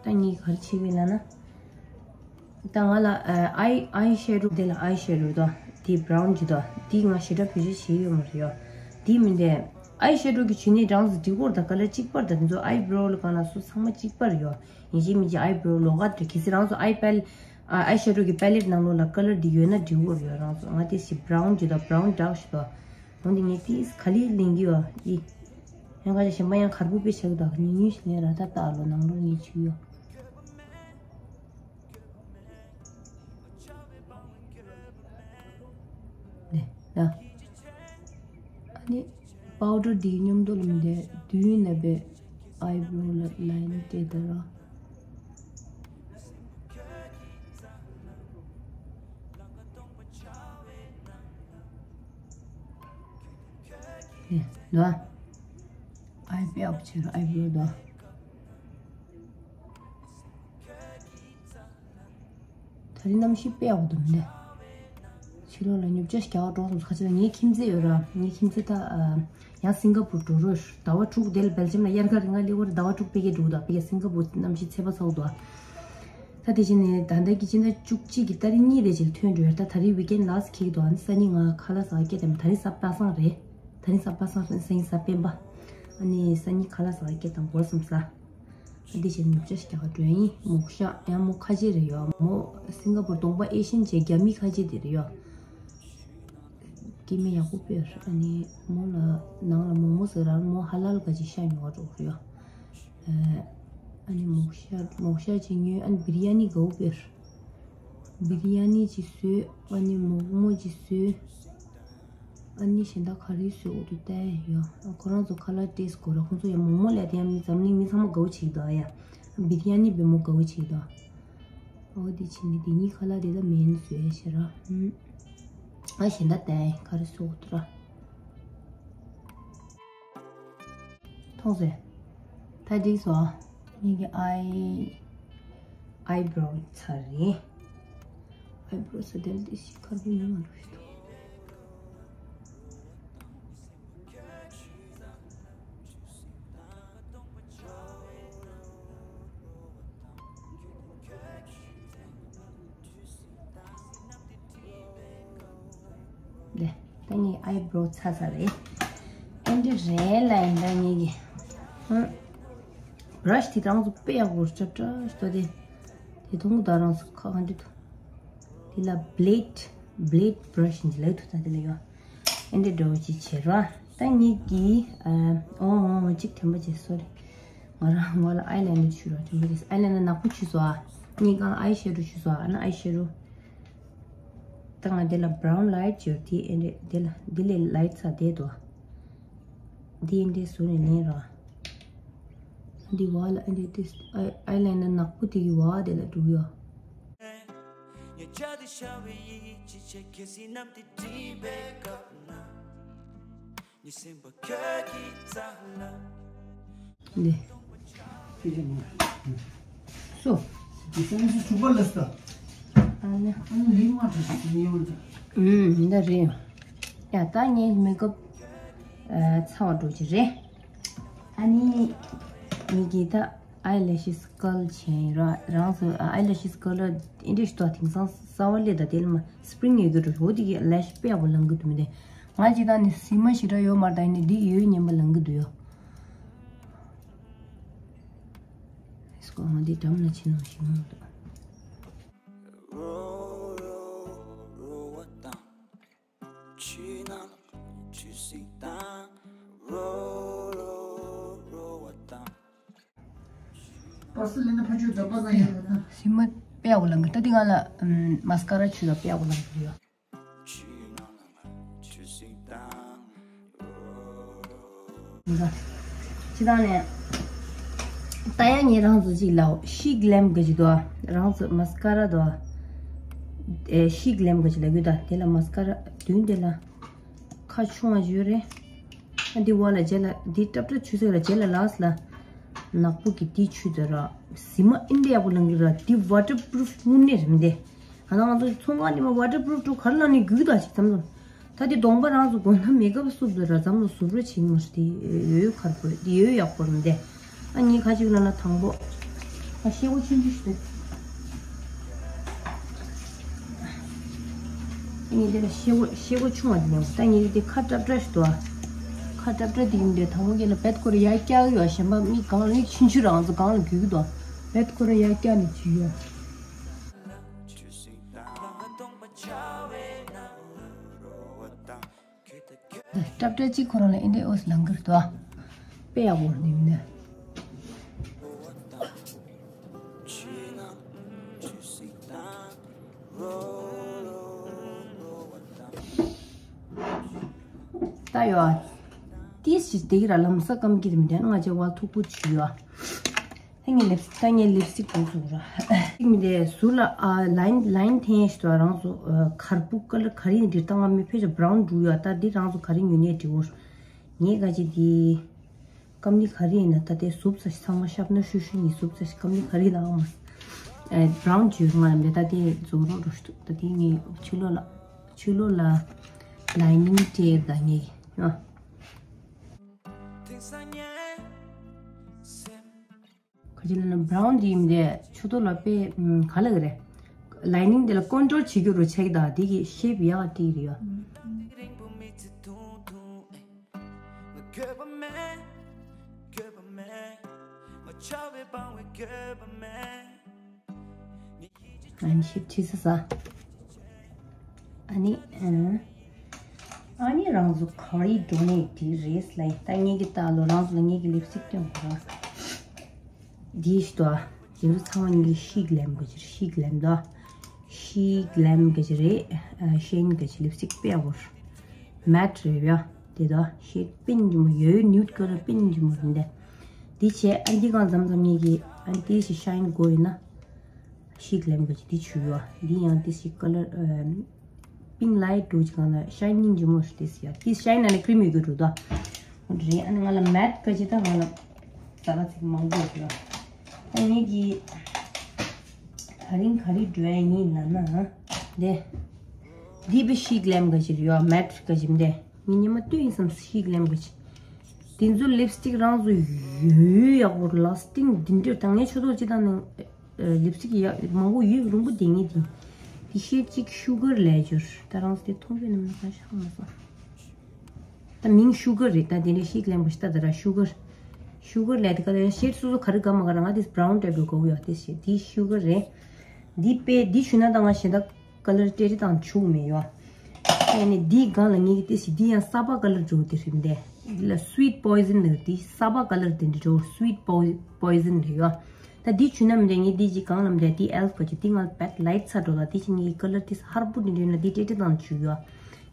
ད་ངེད་ཀྱི་གར་ཕྱི་བའི་ལ་ན། ད་ང་ལ་ཨའི་ཨའི་ཤེ་རོ་དེ་ལ་ཨའི་ཤེ་རོ་དོ། དེ་བྷ་རའུན་གྱི་དོ། དེ་ང་ཞེ་དྲག་བེད་སྤྱོད་བྱེད་ཡོད་མ་རེད་ཡོ། དེ་མི་འདྲ། ཨའི་ཤེ་རོ་གི་བྱུག་ནས་རང་ཚོ་འདི་སྐོར་དང་ཀ་ལར་གཅིག་པར་དང་དེ་ཚོ་ཨའི་བྲོ་ལ་གང་ལ་སོ་ཚང་མ་གཅིག་པར་ཡོད། ཡིན་གཅིག་མིན་གཅིག་ཨའི་བྲོ་ལོགས་ཀ་དེ་གལ་སྲིད་རང་ཚོ་ཨའི་པེལ་ཨ་ཨའི་ཤེ་རོ་གི་པེ་ལེད་ནང་ལོགས་ལ་ཀ་ལར་འདི་ཡོད་ན་འགྲིག་གི་ཡོད། རང་ཚོ་ང་དེ་ཞིག་བྷ་རའུན་གྱི་དང་བྷ་རའུན་ཌག་ཞིག་དང་། འོན་ཏེ་ངས་དེ་ག་ལེར་ལེན་གི་ཡོད་ཨི། ཡང་ཁ་ཅིག་གཞན་པ་ཡང་གར་པོ་དཔེ་ཆགས་གི་འདུག་ཉུང་ཉུང་ཞིག་ལེན་ར། ད་ལྟ་ཨ་ལོ་ནང་ལོགས་ངས་བྱུག་ཡོད། ནས་ལ། ཨ་ནི་པའུ་ཌར་འདིའི་མཉམ་དུ་ལ་མི་འདྲ་བདུན་ན་བས་ཨའི་བྲོ་ལ་ལའིན་སྤྲད་ད་ར། ནས་ལ། ཨའི་བྲོ་ཨའི་བྲོ་ད། ད་རིང་གནམ་གཤིས་དཔེ་ཡག་པོ་འདུག་མི་འདུག་ཕྱི་ལོགས་ལ་ཉོ་ཆ་ཞིག་རྒྱག་འགྲོ་སོང་། ཁ་ཆེ་ལ་ངའི་ཁྱིམ་མཚེས་ཡོད་ར། ངའི་ཁྱིམ་མཚེས་ད་ཨ་ཡང་སིང་ག་པུར་འགྲོ་རོགས། ཟླ་བ་དྲུག་དེ་ལ་སྦེལ་ཇམ་ལ་དབྱར་ཁ་རིང་ལ་སླེབས་པ་རེད། ཟླ་བ་དྲུག་ཕ་གིར་འགྲོ་གི་འདུག་ཕ་གིར་སིང་ག་པུར་གནམ་གཤིས་ཚ་བ་ཚ་པོ་འདུག་ད་དེ་བཞིན་ནས་ད་ལྟ་གི་སྤྱི་ཟླ་བཅུ་གཅིག་གི་ཏ་རིག་གཉིས་དེ་ཅིག་ལ་ཐོན་འགྲོ་ཡ། ད་ད་རིང་ཝིག་ཨེན་ལ་སི་ཁེག་འདུག་ཨ་ནི་སང་ཉིན་ང་ཁ་ལག་ཟ་ག་སྐད་བཏང་། ད་རིང་གཟའ་པ་སངས་རེད། ད་རིང་གཟའ་པ་སངས་རེད། སང་ཉིན་གཟའ་སྤེན་པ། ཨ་ནི་སང་ཉིན་ཁ་ལག་ཟ་ག་སྐད་བཏང་དགོས་བསམ་ས། འདི་བྱས་ནས་ཉོ་ཆ་ཞིག་རྒྱག་ག་འགྲོ་ཡིན། མོག་ཤ་ཡང་མོ་ཁ་ཆེ་རེད་ཡོ། མོ་སིང་ག་པུར་གདོང་པ་ཨེ་ཤན་བྱས་རྒྱ་མི་ཁ་ཆེ་དེ་རེད་ཡོ། སྐྱེ་དམན་ཡག་པོ་དཔེ་རེད། ཨ་ནི་མོ་ལ་ནང་ལ་མོག་མོག་ཟེར་ར། མོ་ཧ་ལལ་ག་ཅིག་ཤ་ཉོ་ག་འགྲོ་གི་རེད་ཡོ། ཨ་ནི་མོག་ཤ་མོག་ཤ་ཅིག་ཉོས། ཨ་ནི་བི་རི་ཡ་ནི་དགའ་པོ་དཔེ་རེད། བི་རི་ཡ་ནི་ཅིག་བཟོས། ཨ་ནི་མོག་མོག་ཅིག་བཟོས། ཨ་ནི་གཞན་དག་ག་རེ་བཟོས་འོ་དུ་བལྟས་ཡོད། ཁོ་རང་ཚོ་ཁ་ལག་ཏེས་དགོས་ར། ཁོང་ཚོ་ཡང་མོག་མོག་ལས་དེ་ཡང་མི་འཛམ་གླིང་མི་ཚང་མ་དགའ་པོ་བྱེད་ཀྱི་འདུག་ཡ། བི་རི་ཡ་ནི་བེ་མོ་དགའ་པོ་བྱེད་ཀྱི་འདུག་འོ་དེ་བྱས་ནས་དེ་གཉིས་ཁ་ལག་དེ་ད་མེན་བཟོས་ཤེ་ར། ཨ་གཞན་དག་བལྟས་ག་རེ་བཟོས་འོ་དུ་ར། མཐོང་སོང་། ད་འགྲིག་སོང་། ངེད་ཀྱི་ཨའི་ཨའི་བྲོ་ཚར་རེད། ཨའི་བྲོ་ས་དེ་ལ་དེ་ཞིག་ཁར་བུ་ཡོད་མ་འགྲོ་ཞིག་འདུག་ལེ། ད་ངའི་ཨའི་བྲོ་ཚར་ཚར་རེད། ཨེ་འདྲ་རེད་ལ་ཡིན་ད་ངེད་ཀྱི། ཧུམ། བྷ་ར་ཤི་དེ་རང་ཚོ་དཔེ་ཡག་པོ་ཅབ་ཅབ་ཞིག་ཏོ་དེ། དེ་མཐོང་གི་ད་རང་ཚོ་ཁ་གང་འདྲ་འདུག་དེ་ལ་བྷི་ལེ་ཌི་བྷི་ལེ་ཌི་བྷ་ར་ཤི་ཡིན་གྱི་ལབ་འདུག་ད་དེ་ལ་ཡོད། ཨེ་འདྲ་འདྲ་བོ་ཅིག་བྱེད་རོགས། ད་ངེད་ཀྱི་ཨ་ཨོ་ཨོ་ཨོ་ཅིག་དྲན་པ་བརྗེད་སོ་རེད། ང་རང་ང་ལ་ཨའི་ལའི་ནར་བྱུག་རོགས། དྲན་པ་བརྗེད་སོ། ཨའི་ལའི་ནར་ནག་པོ་བྱུག་སོ་ཨ། གཉིས་ཀ་ཨའི་ཤེ་རོ་ཞུ་སོ་ཨ་ན་ཨའི་ཤེ་རོ། ད་ང་འདི་ལ་བྷ་རའུན་ལའིཊ་བྱོས་དེ་ཨེ་འདྲས་འདི་ལ་འདི་ལས་ལའིཊ་ཚ་བསྡད་དོ། འདི་ཨེ་འདྲས་བཟོ་ནས་ལེན་ར། འདི་བ་ལ་ཨེ་འདྲས་དེ་ཨའི་ཨའི་ལའི་ནར་ནག་པོ་དེ་གི་བ་དེ་ལ་འགྲོ་ཡོ། ལེ། སོ། ཨ་ནི། ཨུམ། འདི་རེད། ཡ་ད་ངའི་མེག་ཨབ་ཚར་བ་འགྲོ་གི་རེད། ཨ་ནི། ངེད་ཀྱིས་ད་ཨའི་ལེ་ཤེས་ཀརལ་བྱས་ར་རང་ཚོ་ཨའི་ལེ་ཤེས་ཀར་ལ་ཨེ་འདྲས་ཞིག་ཏོ་དེང་སང་གསར་བ་སླེབས་ད་དེ་ལ་མ་སི་པི་རིང་ཡོད་གི་འགྲོ་འོ་དེ་གི་ལེ་ཤི་དཔེ་ཡག་པོ་ལང་གི་འདུག་མི་དེ། ང་ཅི་ད་ནི་སི་མ་ཞིག་ར་ཡོད་མ་རེད་ད་ཡིན་ནི་འདི་ཡོད་ཉན་པ་ལང་གི་འདུག་ཡོ། སྐོ་ང་འདི་འགྲམ་ལ་ཕྱིན་ནོ་ཞིག་མ་འདུག་པ་སི་ལེ་ན་ཕ་ཆོས་འདྲ་པ་ན་ཡོད་ན། སི་མ་དཔེ་ཡག་པོ་ལང་གི་ད་འདི་ང་ལ་ཨམ་མ་སི་ཀ་ར་ཆུ་ད་དཔེ་ཡག་པོ་ལང་གི་ཡོད། ཅི་དང་ནས། ད་ཡང་ངས་རང་ཚོ་གཅིག་ལའོ་ཤི་གླེམ་ག་ཅི་དོ། རང་ཚོ་མ་སི་ཀ་ར་དོ། ཨེ་ཤི་གླེམ་ག་ཅི་ལ་གུ་ད་དེ་ལ་མ་སི་ཀ་ར་བདུན་དེ་ལ། ཁ་ཆུང་བ་ཡོད་རེད། ཨ་འདི་བ་ལ་རྗེས་ལ་འདི་ཏྲབ་ཏྲ་ཆུ་ཟེར་ལ་རྗེས་ལ་ལགས་ལ། ནག་པོ་གི་འདི་ཆུ་དོ་ར། ཟི་མ་ཨིན་འདྲ་ཡག་པོ་ལང་གི་ར་འདི་ཝ་ཊར་པུ་རུ་ཕུ་དངོས་གནས་རེད་མི་འདི། ང་ཚོ་ཚོང་ཁང་ནས་མ་ཝ་ཊར་པུ་རུ་ཕུ་ག་རེ་ལ་ནི་རྒྱུག་ད་ཅིག་ཙམ་ལ། ད་དེ་གདོང་པ་རང་ཚོ་དགོས་ན་མེག་ཨབ་བསུབ་འདུག་ར་ཙམ་ལ་བསུབ་རོགས་བྱེད་མ་རེད་དེ་ཡོད་ཁར་པོ་དེ་ཡོད་ཡག་པོ་རེད་དེ། ཨ་ནི་ཁ་ཅིག་ལ་ན་དང་པོ། ཨ་ཤེ་བོ་ཆུང་ཆུང་ཞིག་འདུག་ཨ་ནི་དེ་ལ་ཤེ་བོ་ཤེ་བོ་ཆུང་བ་དེ་ནས་ད་ངེད་ཀྱི་དེ་ཁ་ཏྲབ་ཏྲ་ཞིག་འདུག་ཨ། ཁ་ཏྲབ་ཏྲ་དེ་ཡིན་དེ་དང་པོ་ངེད་ལ་བེད་ཁོ་ར་ཡར་བཀྱག་ཡོད་ཤན་པ་མི་གང་ལ་ནི་ཆུང་ཆུང་རང་ཚོ་གང་ལ་རྒྱུག་གི་འདུག་ཨ། བེད་ཁོ་ར་ཡར་བཀྱག་ནས་བྱུག་ཡོད། སྐྲ་སྐྲ་གཅིག་ཁོ་རང་ལ་ཨེ་འདྲའི་ཨོ་སི་ལང་གིར་དོ། དཔེ་ཡག་པོ་རེད་ནི། ད་ཡོ། ཏིས་ཞིག་དེ་གི་ར་ལམ་ས་སྐམ་གི་རིམ་ལྡན་ང་ཅེ་བ་ཐུག་པོ་བྱུས་ཡོ། ད་ངས་ལིབ་ད་ངས་ལིབ་སི་ཊིག་འདུག་ཟུག་ར། ཏིག་མི་དེ་ཟུར་ལ་ཨ་ལའིན་ལའིན་འཐེན་ཞིག་ཏུ་རང་ཚོ་ཨ་གར་པུ་ཀ་ལར་ག་རེ་ཡིན་འདྲི་ད་ང་མི་ཕེ་ཅ་བྷ་རའུན་འདུག་ཡོད་ད་འདི་རང་ཚོ་ག་རེ་ཉོ་ནས་འདྲི་བོར། ངས་ག་ཅི་འདི་སྐམ་ནི་ག་རེ་ཡིན་ན་ད་དེ་སུབ་ས་ཞིག་ཚང་མ་ཤབ་ན་ཤུ་ཤུ་ཡིན་སུབ་ས་ཞིག་སྐམ་ནི་ག་རེ་ཡིན་ན་ཨང་མ་ཨེ་བྷ་རའུན་བྱོས་ང་ལ་མེ་ད་དེ་ཛོ་རོ་རོ་ཞིག་ད་དེ་ངས་ཕྱི་ལོགས་ལ་ཕྱི་ལོགས་ལ་ལའི་ནིང་སྤྲད་ད་ངས་ཨ། ཁ་ཅིག་ལ་ན་བྷ་རའུན་འདི་ཡིན་དེ་ཆུ་ཐོག་ལ་དཔེ་ག་ལ་གི་རེད། ལའི་ནིང་འདི་ལ་ཀོན་ཊོར་བྱེད་རྒྱུ་རུ་ཆེ་གི་ད་འདི་གི་ཤེབ་ཡག་ཏིག་རེད་ཡ། ཨ་ནི་ཤེབ་ཆི་ས་ས། ཨ་ནི་ཨ་ནི་རང་ཚོ་ག་རེ་འགྲོ་ནས་འདི་རེས་ལ་ད་ངེད་ཀྱི་ལྟ་ལོ་རང་ཚོ་ལ་ངེད་ཀྱི་ལིབ་སི་ཊིག་སྟོན་དགོས་ར། འདི་ཞིག་ཏོ། དེ་ཚོ་ཚང་མ་ངེད་ཀྱི་ཤི་གླེམ་ག་ཅི་རེད་ཤི་གླེམ་དོ། ཤི་གླེམ་ག་ཅི་རེད། ཤེན་ག་ཅི་ལིབ་སི་ཊིག་དཔེ་ཡག་པོ་རེད། མེ་ཊི་རེད་ཡ། དེ་དོ་ཤེད་པིན་ཇི་མོ་ཡོད་ནིའུ་ཌི་ཀ་ལར་པིན་ཇི་མོ་རེད་འདི། འདི་བྱས་ཨ་འདི་གང་འཛམ་འཛམ་ངེད་ཀྱི་ཨ་འདི་ཞིག་ཤ་ཡིན་དགོས་ཡིན་ན། ཤི་གླེམ་ག་ཅི་འདི་ཆུ་ཡོ། འདི་ཡང་འདི་ཞིག་ཀ་ལར་ཨ་པིང་ལའིཊ་འགྲོ་ཅིག་གང་ལ་ཤ་ཡིན་ཇི་མོ་ཞིག་འདི་ཡ། འདི་ཤ་ཡིན་ན་ནི་ཀྲི་མི་གི་འགྲོ་དོ། འོ་རེད་ཨ་ནི་ང་ལ་མེ་ཊི་ག་ཅི་ད་ང་ལ་ཟ་ག་ཚིག་མང་པོ་ཡོད་ཡ། ཨ་ངེད་ཀྱི་ད་རིང་ག་རེ་འགྲོ་ཡ་ཡིན་ལབ་ན་འདི། འདི་པི་ཤི་གླེམ་ག་ཅི་རེད་ཡ་མེ་ཊི་ག་ཅི་འདི། ངས་ཉི་མ་ལྟོས་ཡིན་བསམ་ཤི་གླེམ་ག་ཅི། དེ་ཚོ་ལིབ་སི་ཊིག་རང་ཚོ་ཡོད་ཡོད་ཡག་པོ་ལ་སི་ཊིང་འདི་འདྲ་ད་ངས་ཆུ་ཐོག་ཅི་དང་ནང་ལིབ་སི་ཊིག་ཡག་མང་པོ་ཡོད་རུང་པོ་དེ་ངས་དེ། དེ་ཤེད་ཅིག་ཤུ་གར་ལས་སྦྱོར་ད་རང་ཚོ་དེ་མཐོང་རྒྱུ་ནམ་ན་ག་ཤ་མ་སོང་། ད་མིང་ཤུ་གར་རེད་ད་དེ་འདྲ་ཤི་གླེམ་ག་ཅི་ད་ད་ར་ཤུ་གར། ཤུ་གར་ལས་དེ་ག་ལ་ཤེད་སོ་སོ་ག་རེ་ག་མ་ག་ར་ང་དེ་བྷ་རའུན་ཊའིཔ་ལ་གོ་ཡོད་དེ་ཤེད་དེ་ཤུ་གར་རེད། འདི་པས་འདི་ཞུ་ན་ད་ང་ཞེ་ད། ཀ་ལར་སྤྲད་རེས་དང་བྱུག་མེད་ཡོ། ཨ་ནི་འདིའི་སྒང་ལ་ངེད་ཀྱི་ཏེ་ཞིག་འདི་ཡང་གསར་པ་ཀ་ལར་འགྲོ་དེ་རེད་འདས། འདི་ལ་སུའིཊ་པོའི་ཟན་ལ་འདི་གསར་པ་ཀ་ལར་དེ་འདྲ་འགྲོ་སུའིཊ་པོའི་ཟན་རེད་ཡོ། ད་འདི་བྱུགས་ན་མི་འདྲ། ངས་འདི་ཅིག་གང་ལ་མི་འདྲ། འདི་ཨེལ་ཕ་གི་འདི་ང་བེད་ལའིཊ་ཚ་འགྲོ་ལ། འདི་ཅིག་ངའི་ཀ་ལར་འདི་ཧར་པོ་འདི་འདྲ་ན་འདི་ཏྲེ་ཏྲེ་དང་བྱུག་ཡོད།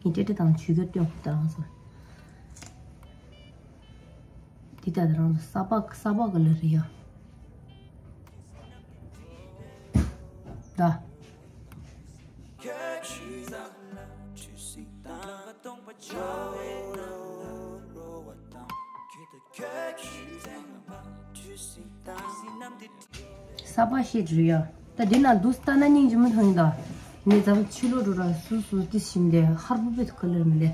ངས་ཏྲེ་ཏྲེ་དང་བྱུག་ཡོད་སྟོན་ད་རང་སོ། འདི་ད་ད་རང་སོ་ས་ཕག་ས་ཕག་ཀ་ལར་རེད་ཡ། ད། ས་པ་ཤེད་རུ་ཡ། ད་འདི་ན་འདུག་ལྟ་ན་སྙིང་རྗེ་མོ་མཐོང་ཡིན་ད། ངས་ཙམ་ཕྱི་ལོགས་འགྲོ་ར་སུ་སུ་ཏི་ཞིམ་དེ་ཧར་པོ་པེ་ཐུ་ཁ་ལར་མི་ལེ།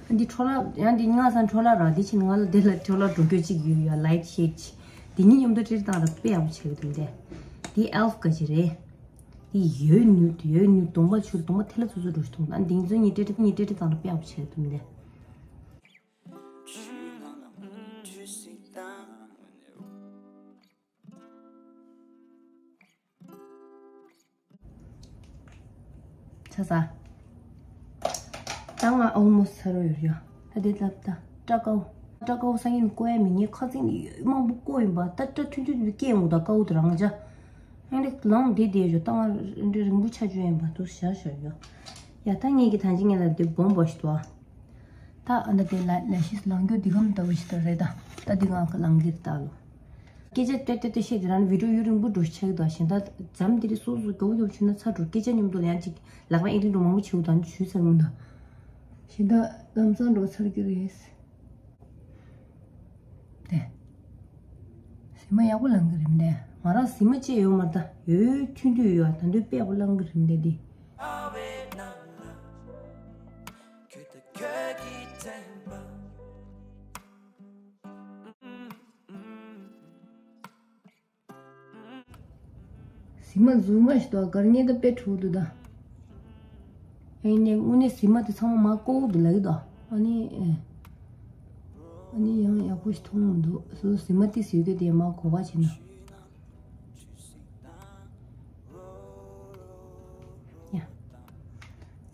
ཨ་འདི་འཕྲོ་ལ་ཡང་འདི་ཉག་ས་འཕྲོ་ལ་ར་འདི་ཕྱིན་ང་ལ་དེ་ལ་འཕྲོ་ལ་འགྲོ་རྒྱུ་གཅིག་ཡོད་ཡ། ལའིཊ་ཤེད་ཅི། འདི་གཉིས་མཉམ་དུ་སྤྲེལ་བཏང་ར་དཔེ་ཡག་པོ་བྱེད་གི་འདུག་དེ། འདི་ཨེལ་ཕ་ག་ཅི་རེད། འདི་ཡོད་ནུ་ཡོད་ནུ་གདོང་པ་ཆུ་གདོང་པ་ཐལ་ལ་ཚུ་ཚུ་འགྲོ་ཞིག་མཐོང་ད། འདི་ཚོ་གཉིས་སྤྲེལ་གཉིས་སྤྲེལ་བཏང་ར་དཔེ་ཡག་པོ་བྱེད་གི་འདུག་དེ། ཆ་ས། ད་ང་ཨོལ་མོ་སི་ཚར་ཡོད་ཡ། ད་དེ་ལབ་ད། སྐྲ་ཀའོ། སྐྲ་ཀའོ་སང་ཉིན་བཀོད་ཡ་མི་ཉན། ཁ་ཚིག་ནི་ཡོད་མང་པོ་བཀོད་ཡིན་པ། ད་སྐྲ་ཐུང་ཐུང་དུ་སྐྱེས་འོང་ད་ཀའོ་དུ་རང་ཅག་ཨ་ནི་ལང་དེ་དེ་ཡོད། ད་ང་འདྲ་རིང་པོ་ཆ་བཅུ་ཡིན་པ་དུ་ཞར་ཞར་ཡོད། ཡ་ད་ངེད་ཀྱི་ཐང་ཅིག་ངེད་ལ་དེ་སྦོམ་པོ་ཞིག་འདུག་ཨ། ད་ཨ་ད་དེ་ལ་ལ་ཤིས་ལང་རྒྱུ་འདི་གམ་ལྟ་བུ་ཞིག་ད་རེད་ད། ད་འདི་ང་ག་ལང་གིར་ལྟ་ལོ། སྐད་ཆ་ཏེ་ཏེ་ཏེ་བཤད་དེ་རང་བི་ཌིའོ་ཡུན་རིང་པོ་འགྲོ་ཆགས་དང་གཞན་དག་འཛམ་འདི་རིགས་སོ་སོ་གོ་ཡོབ་བྱུང་ན་ཚར་འགྲོ། སྐད་ཆ་མཉམ་དུ་ཡང་ཅིག་ལག་པ་ཨེ་རིང་འགྲོ་མང་པོ་བྱེད་དང་ཞུས་ཚར་མི་འདུག་གཞན་དག་ལམ་སང་འགྲོ་ཚར་རྒྱུ་རེད། དེ། གཟིམ་མ་ཡག་པོ་ལང་གི་རེད་མི་འདུག་ང་རང་གཟིམ་མ་བཅས་ཡོད་མ་རེད་ད། ཡོད་ཐུང་ཐུང་ཡོད་ད་འདོད་དཔེ་ཡག་པོ་ལང་གི་རེད་མི་འདུག་དེ། གཟིམ་མ་རྫུན་མ་ཞིག་འདུག་སྒར་ཉེ་ད་དཔེ་འཁྲུག་འདུག་ད། ཨེ་ནས་དངོས་གནས་གཟིམ་མ་དེ་ཚང་མ་མ་བཀོག་འདུག་ལ་གི་ད། ཨ་ནི་ཨེ། ཨ་ནི་ཡང་ཡག་པོ་ཞིག་མཐོང་མི་འདུག་སོ་སོ་གཟིམ་མ་དེ་ཟོས་གི་དེ་མ་གོ་བ་བྱེད་ན། ཡ།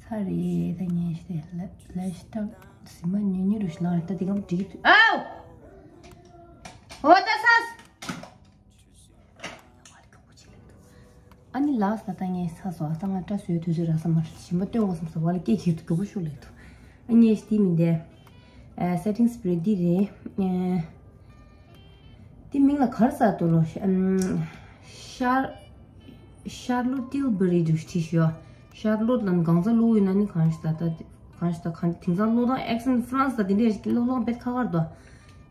ཚར་རེད་ད་ཉན་ཞིག་དེ་ལ་ལ་ཞིག་ད་གཟིམ་མ་ཉན་ཉན་རུ་ཞིག་ལངས་རེད་ད། དེ་གམ་འགྲིག་གི་ཨའོ། ཨོ་ད་ས། ཨ་ནི་ལགས་ད་ལྟ་ངས་ཚ་སོ། ད་ང་སྐྲ་བཟོའི་དུས་ཚོད་རག་ས་མ་རེད། ཞིམ་པ་སྟོན་དགོས་བསམ་སོ། བ་ལ་སྐད་ཁྱེར་དུ་དགའ་པོ་ཤུགས་ལེགས་འདུག་ཨ་ངས་ཤི་དེ་མིན་ཏེ། ཨ་སེ་ཊིང་སི་པི་རེ་འདི་རེད། ཨ་དེ་མིང་ལ་ག་རེ་ཟེར་འདུག་ལོ། ཤར་ཤར་ལོ་ཏིལ་བེ་རི་འདུག་བྲིས་ཤོག་ཤར་ལོ་ལ་གང་ཟག་ལོ་ཡིན་ན་ནི་གང་ཞིག་ད་ད་གང་ཞིག་ད་གང་དེང་སང་ལོ་དང་ཨེག་སེན་ཕ་རན་སི་ད་དེ་འདྲས་ལོ་དང་བེད་ཁ་ཁར་དོ།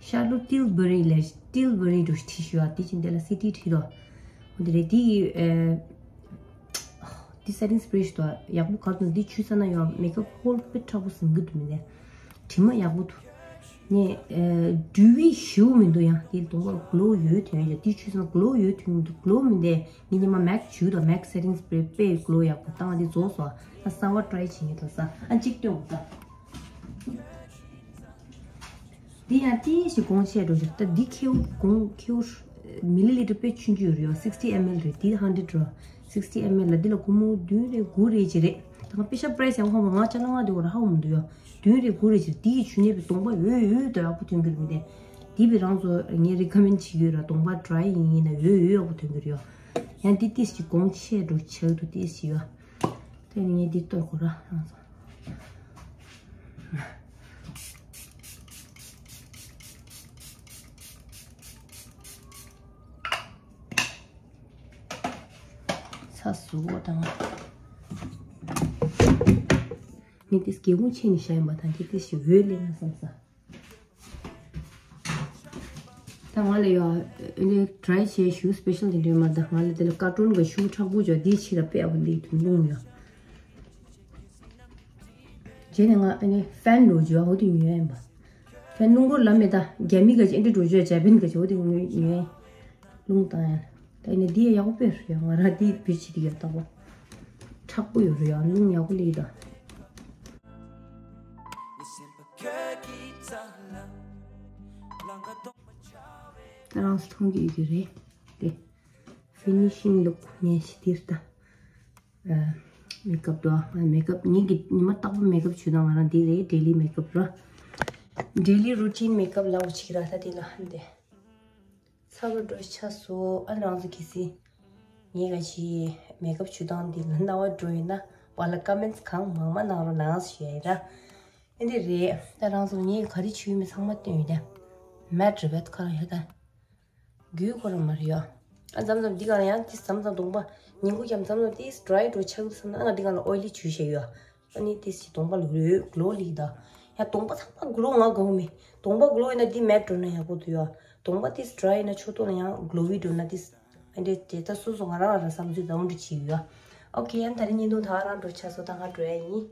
ཤར་ལོ་ཏིལ་བེ་རི་ལས་ཏིལ་བེ་རི་འདུག་བྲིས་ཤོག་དེ་ཅི་འདི་ལ་སི་ཊི་བྲིས་དོ། འོ་དེ་རེད། དེ་ཡི་ཨེ། འདི་སེ་ཊིང་སི་པི་རེ་ཞིག་འདུག་ཡག་པོ་ག་འདུག་འདི་ཆུ་ས་ན་ཡོད། མེག་ཨབ་ཧོལ་དཔེ་མཁྲེགས་པོ་ཟིན་གི་འདུག་མི་ནས། དྲི་མ་ཡག་པོ་འདུག་ངས་ཨེ་འབྲུ་བི་ཞིའུ་མི་འདུག་ཡང་དེ་གདོང་པར་གློ་ཡོད་དོན་ཡོད། དེ་ཆུ་ས་ན་གློ་ཡོད་དོན་མི་འདུག་གློ་མི་འདས་ངས་ཉི་མ་མེག་བྱུག་དང་མེག་སེ་ཊིང་སི་པི་རེ་དཔེ་གློ་ཡག་པོ་བཏང་དེ་རྫོགས་སོ། ད་གསར་བ་ཊ་རའི་བྱེད་ངེས་འགྲོ་ས་ཨ་གཅིག་སྟོན་དགོས་ས། འདི་ཡང་ཏིས་ཞིག་གོང་ཆེ་འགྲོ་ཤག་ད་འདི་ཁེའུ་གོང་ཁེའུ་མི་ལི་ལི་ཊར་དཔེ་ཆུང་ཆུང་ཡོད་རེད་ཡོ། སིག་སི་ཊི་ཨེམ་ཨེལ་རེད། འདི་ཧན་ཌེ་ཌི་རོ། སིག་སི་ཊི་ཨེམ་ཨེལ་ལ་འདི་ལ་སྒོར་མོ་བདུན་རེད་དགུ་རེད་ཅི་རེད། ད་ང་པེ་ཤ་པ་རའི་སི་ཡང་ཧོ་མ་ང་ཅ་ལ་ང་འདི་བོ་ར་ཧ་གོ་མི་འདུག་ཡོ། བདུན་རེད་དགུ་རེད་ཅི་རེད། འདི་ཡི་ཆུ་ནས་པའི་གདོང་པ་འོད་འོད་དོ་ཡག་པོ་ཐོན་གི་རེད་མི་དེ། འདི་བི་རང་ཚོ་ངས་རི་ཀ་མེན་ཌི་བྱེད་ཀྱི་ཡོད་ར། གདོང་པ་ཌ་རའི་ཡིན་ཡིན་ན་འོད་འོད་ཡག་པོ་ཐོན་གི་རེད་ཡོ། ཡང་འདི་ཏིས་ཞིག་གོང་ཆེ་འགྲོ་ཆགས་འདུག་ཏིས་ཞིག་ཡོ། དེ་ནས་ངས་འདི་གཏོར་དགོས་ར་རང་ཚོ། ཚ་ཟུག་པོ་དང་། ངས་དེ་སྒེའུ་ཁུང་ཕྱེ་ནས་བཞག་ཡིན་པ་དང་དེ་དེ་ཞིག་འོད་ལེན་ན་བསམ་ས། ད་ང་ལ་ཡོ་ཨ་ནི་ཌ་རའི་བྱས་ཞུ་སི་པེ་ཤལ་དེ་འདྲ་མ་ད་ང་ལ་དེ་ལ་ཀར་ཊུན་གི་ཤུ་མཁྲེགས་པོ་ཅོ་དེ་ཕྱི་ལ་དཔེ་ཨ་བོ་ལི་དུ་ལུང་ཡོ། རྗེས་ནས་ང་ཨ་ནི་ཧྥན་འགྲོ་རྒྱུ་ཨ་འོ་དེ་ཉོས་ཡིན་པ། ཧྥན་རླུང་འཁོར་ལམ་མེ་ད་རྒྱ་མི་ག་ཅི་ཨེ་འདྲ་འགྲོ་རྒྱུ་ཇ་པན་ག་ཅི་འོ་དེ་ཉོས་ཉོས་རླུང་བཏང་ཡ། ད་ཨ་ནི་འདི་ཡ་ཡག་པོ་དཔེ་རུ་ཡ་ང་ར་འདི་བུ་ཆི་དེ་ཡ་ལྟ་བོ། མཁྲེགས་པོ་ཡོད་རུ་ཡ་རླུང་ཡག་པོ་ལི་ད། ད་རང་སུ་མཐོང་གི་ཡོད་ཀྱི་རེད་དེ། ཕི་ནི་ཤིང་ལུག་ངས་ཤི་དིར་ད། མེག་ཨབ་དོ། ང་མེག་ཨབ་ཉིན་གྱི་ཉི་མ་རྟག་པར་མེག་ཨབ་བྱུས་དང་ང་རང་འདི་རེད་ཌེ་ལི་མེག་ཨབ་ར། ཌེ་ལི་རུ་ཊིན་མེག་ཨབ་ལའོ་ཆིག་ར་ད་དེ་ལ་འདི། ཚ་ ཁ་བ་འགྲོ་ཆ་སོ་ཨ་རང་ཚོ་གི་སི། ངས་ག་ཞིག་མེག་ཨབ་བྱུས་སྟངས་འདི་ལ་རྣ་བ་འགྲོ་ཡིན་ན་བ་ལ་ཀ་མེན་ཊི་གང་མང་མང་གནང་རོགས་གནང་ཞུ་ཡ་ཡིན་ར། ཨེ་འདི་རེད་ད་རང་ཚོ་ངས་ག་རེ་བྱུས་མི་ཚང་མ་སྟོན་ཡོད་ད། མེ་ཊི་རེད་བེད་ཁ་ལ་ཡོད་ད། རྒྱུས་ཁོ་རང་མ་རེད་ཡ། ཨ་མཚམས་མཚམས་འདི་ག་ལ་ཡང་ཏིས་མཚམས་མཚམས་གདོང་པ་ཉིན་གུང་ཡང་མཚམས་མཚམས་ཏིས་ཌ་རའི་འགྲོ་ཆགས་བསམ་ན་ང་འདི་ག་ལ་ཨོའི་ལི་བྱུས་བྱས་ཡོད། ཨ་ནི་ཏིས་ཀྱི་གདོང་པ་ལ་རུས་གློ་ལིག་ད། ཡང་གདོང་པ་ཚང་མ་གློ་ང་དགའ་བོ་མེད། གདོང་པ་གློ་ཡིན་ན་འདི་མེ་ཊི་འགྲོ་ན་ཡག་པོ་འདུག་ཡ། གདོང་པ་ཏིས་ཌ་རའི་ཡིན་ན་ཆུ་ཐོག་ལ་ཡང་གློ་བི་འགྲོ་ན་ཏིས། ཨ་འདི་དེ་ད་སོ་སོ་ང་རང་རང་བསམ་ཚུལ་ད་འོང་འདྲ་བྱས་ཡོད། ཨོ་ཁེ་ཡང་ད་རིང་བརྙན་ཐུང་ད་ག་རང་འགྲོ་ཆགས་སོ་ད་ང་འགྲོ་ཡ་ཡིན།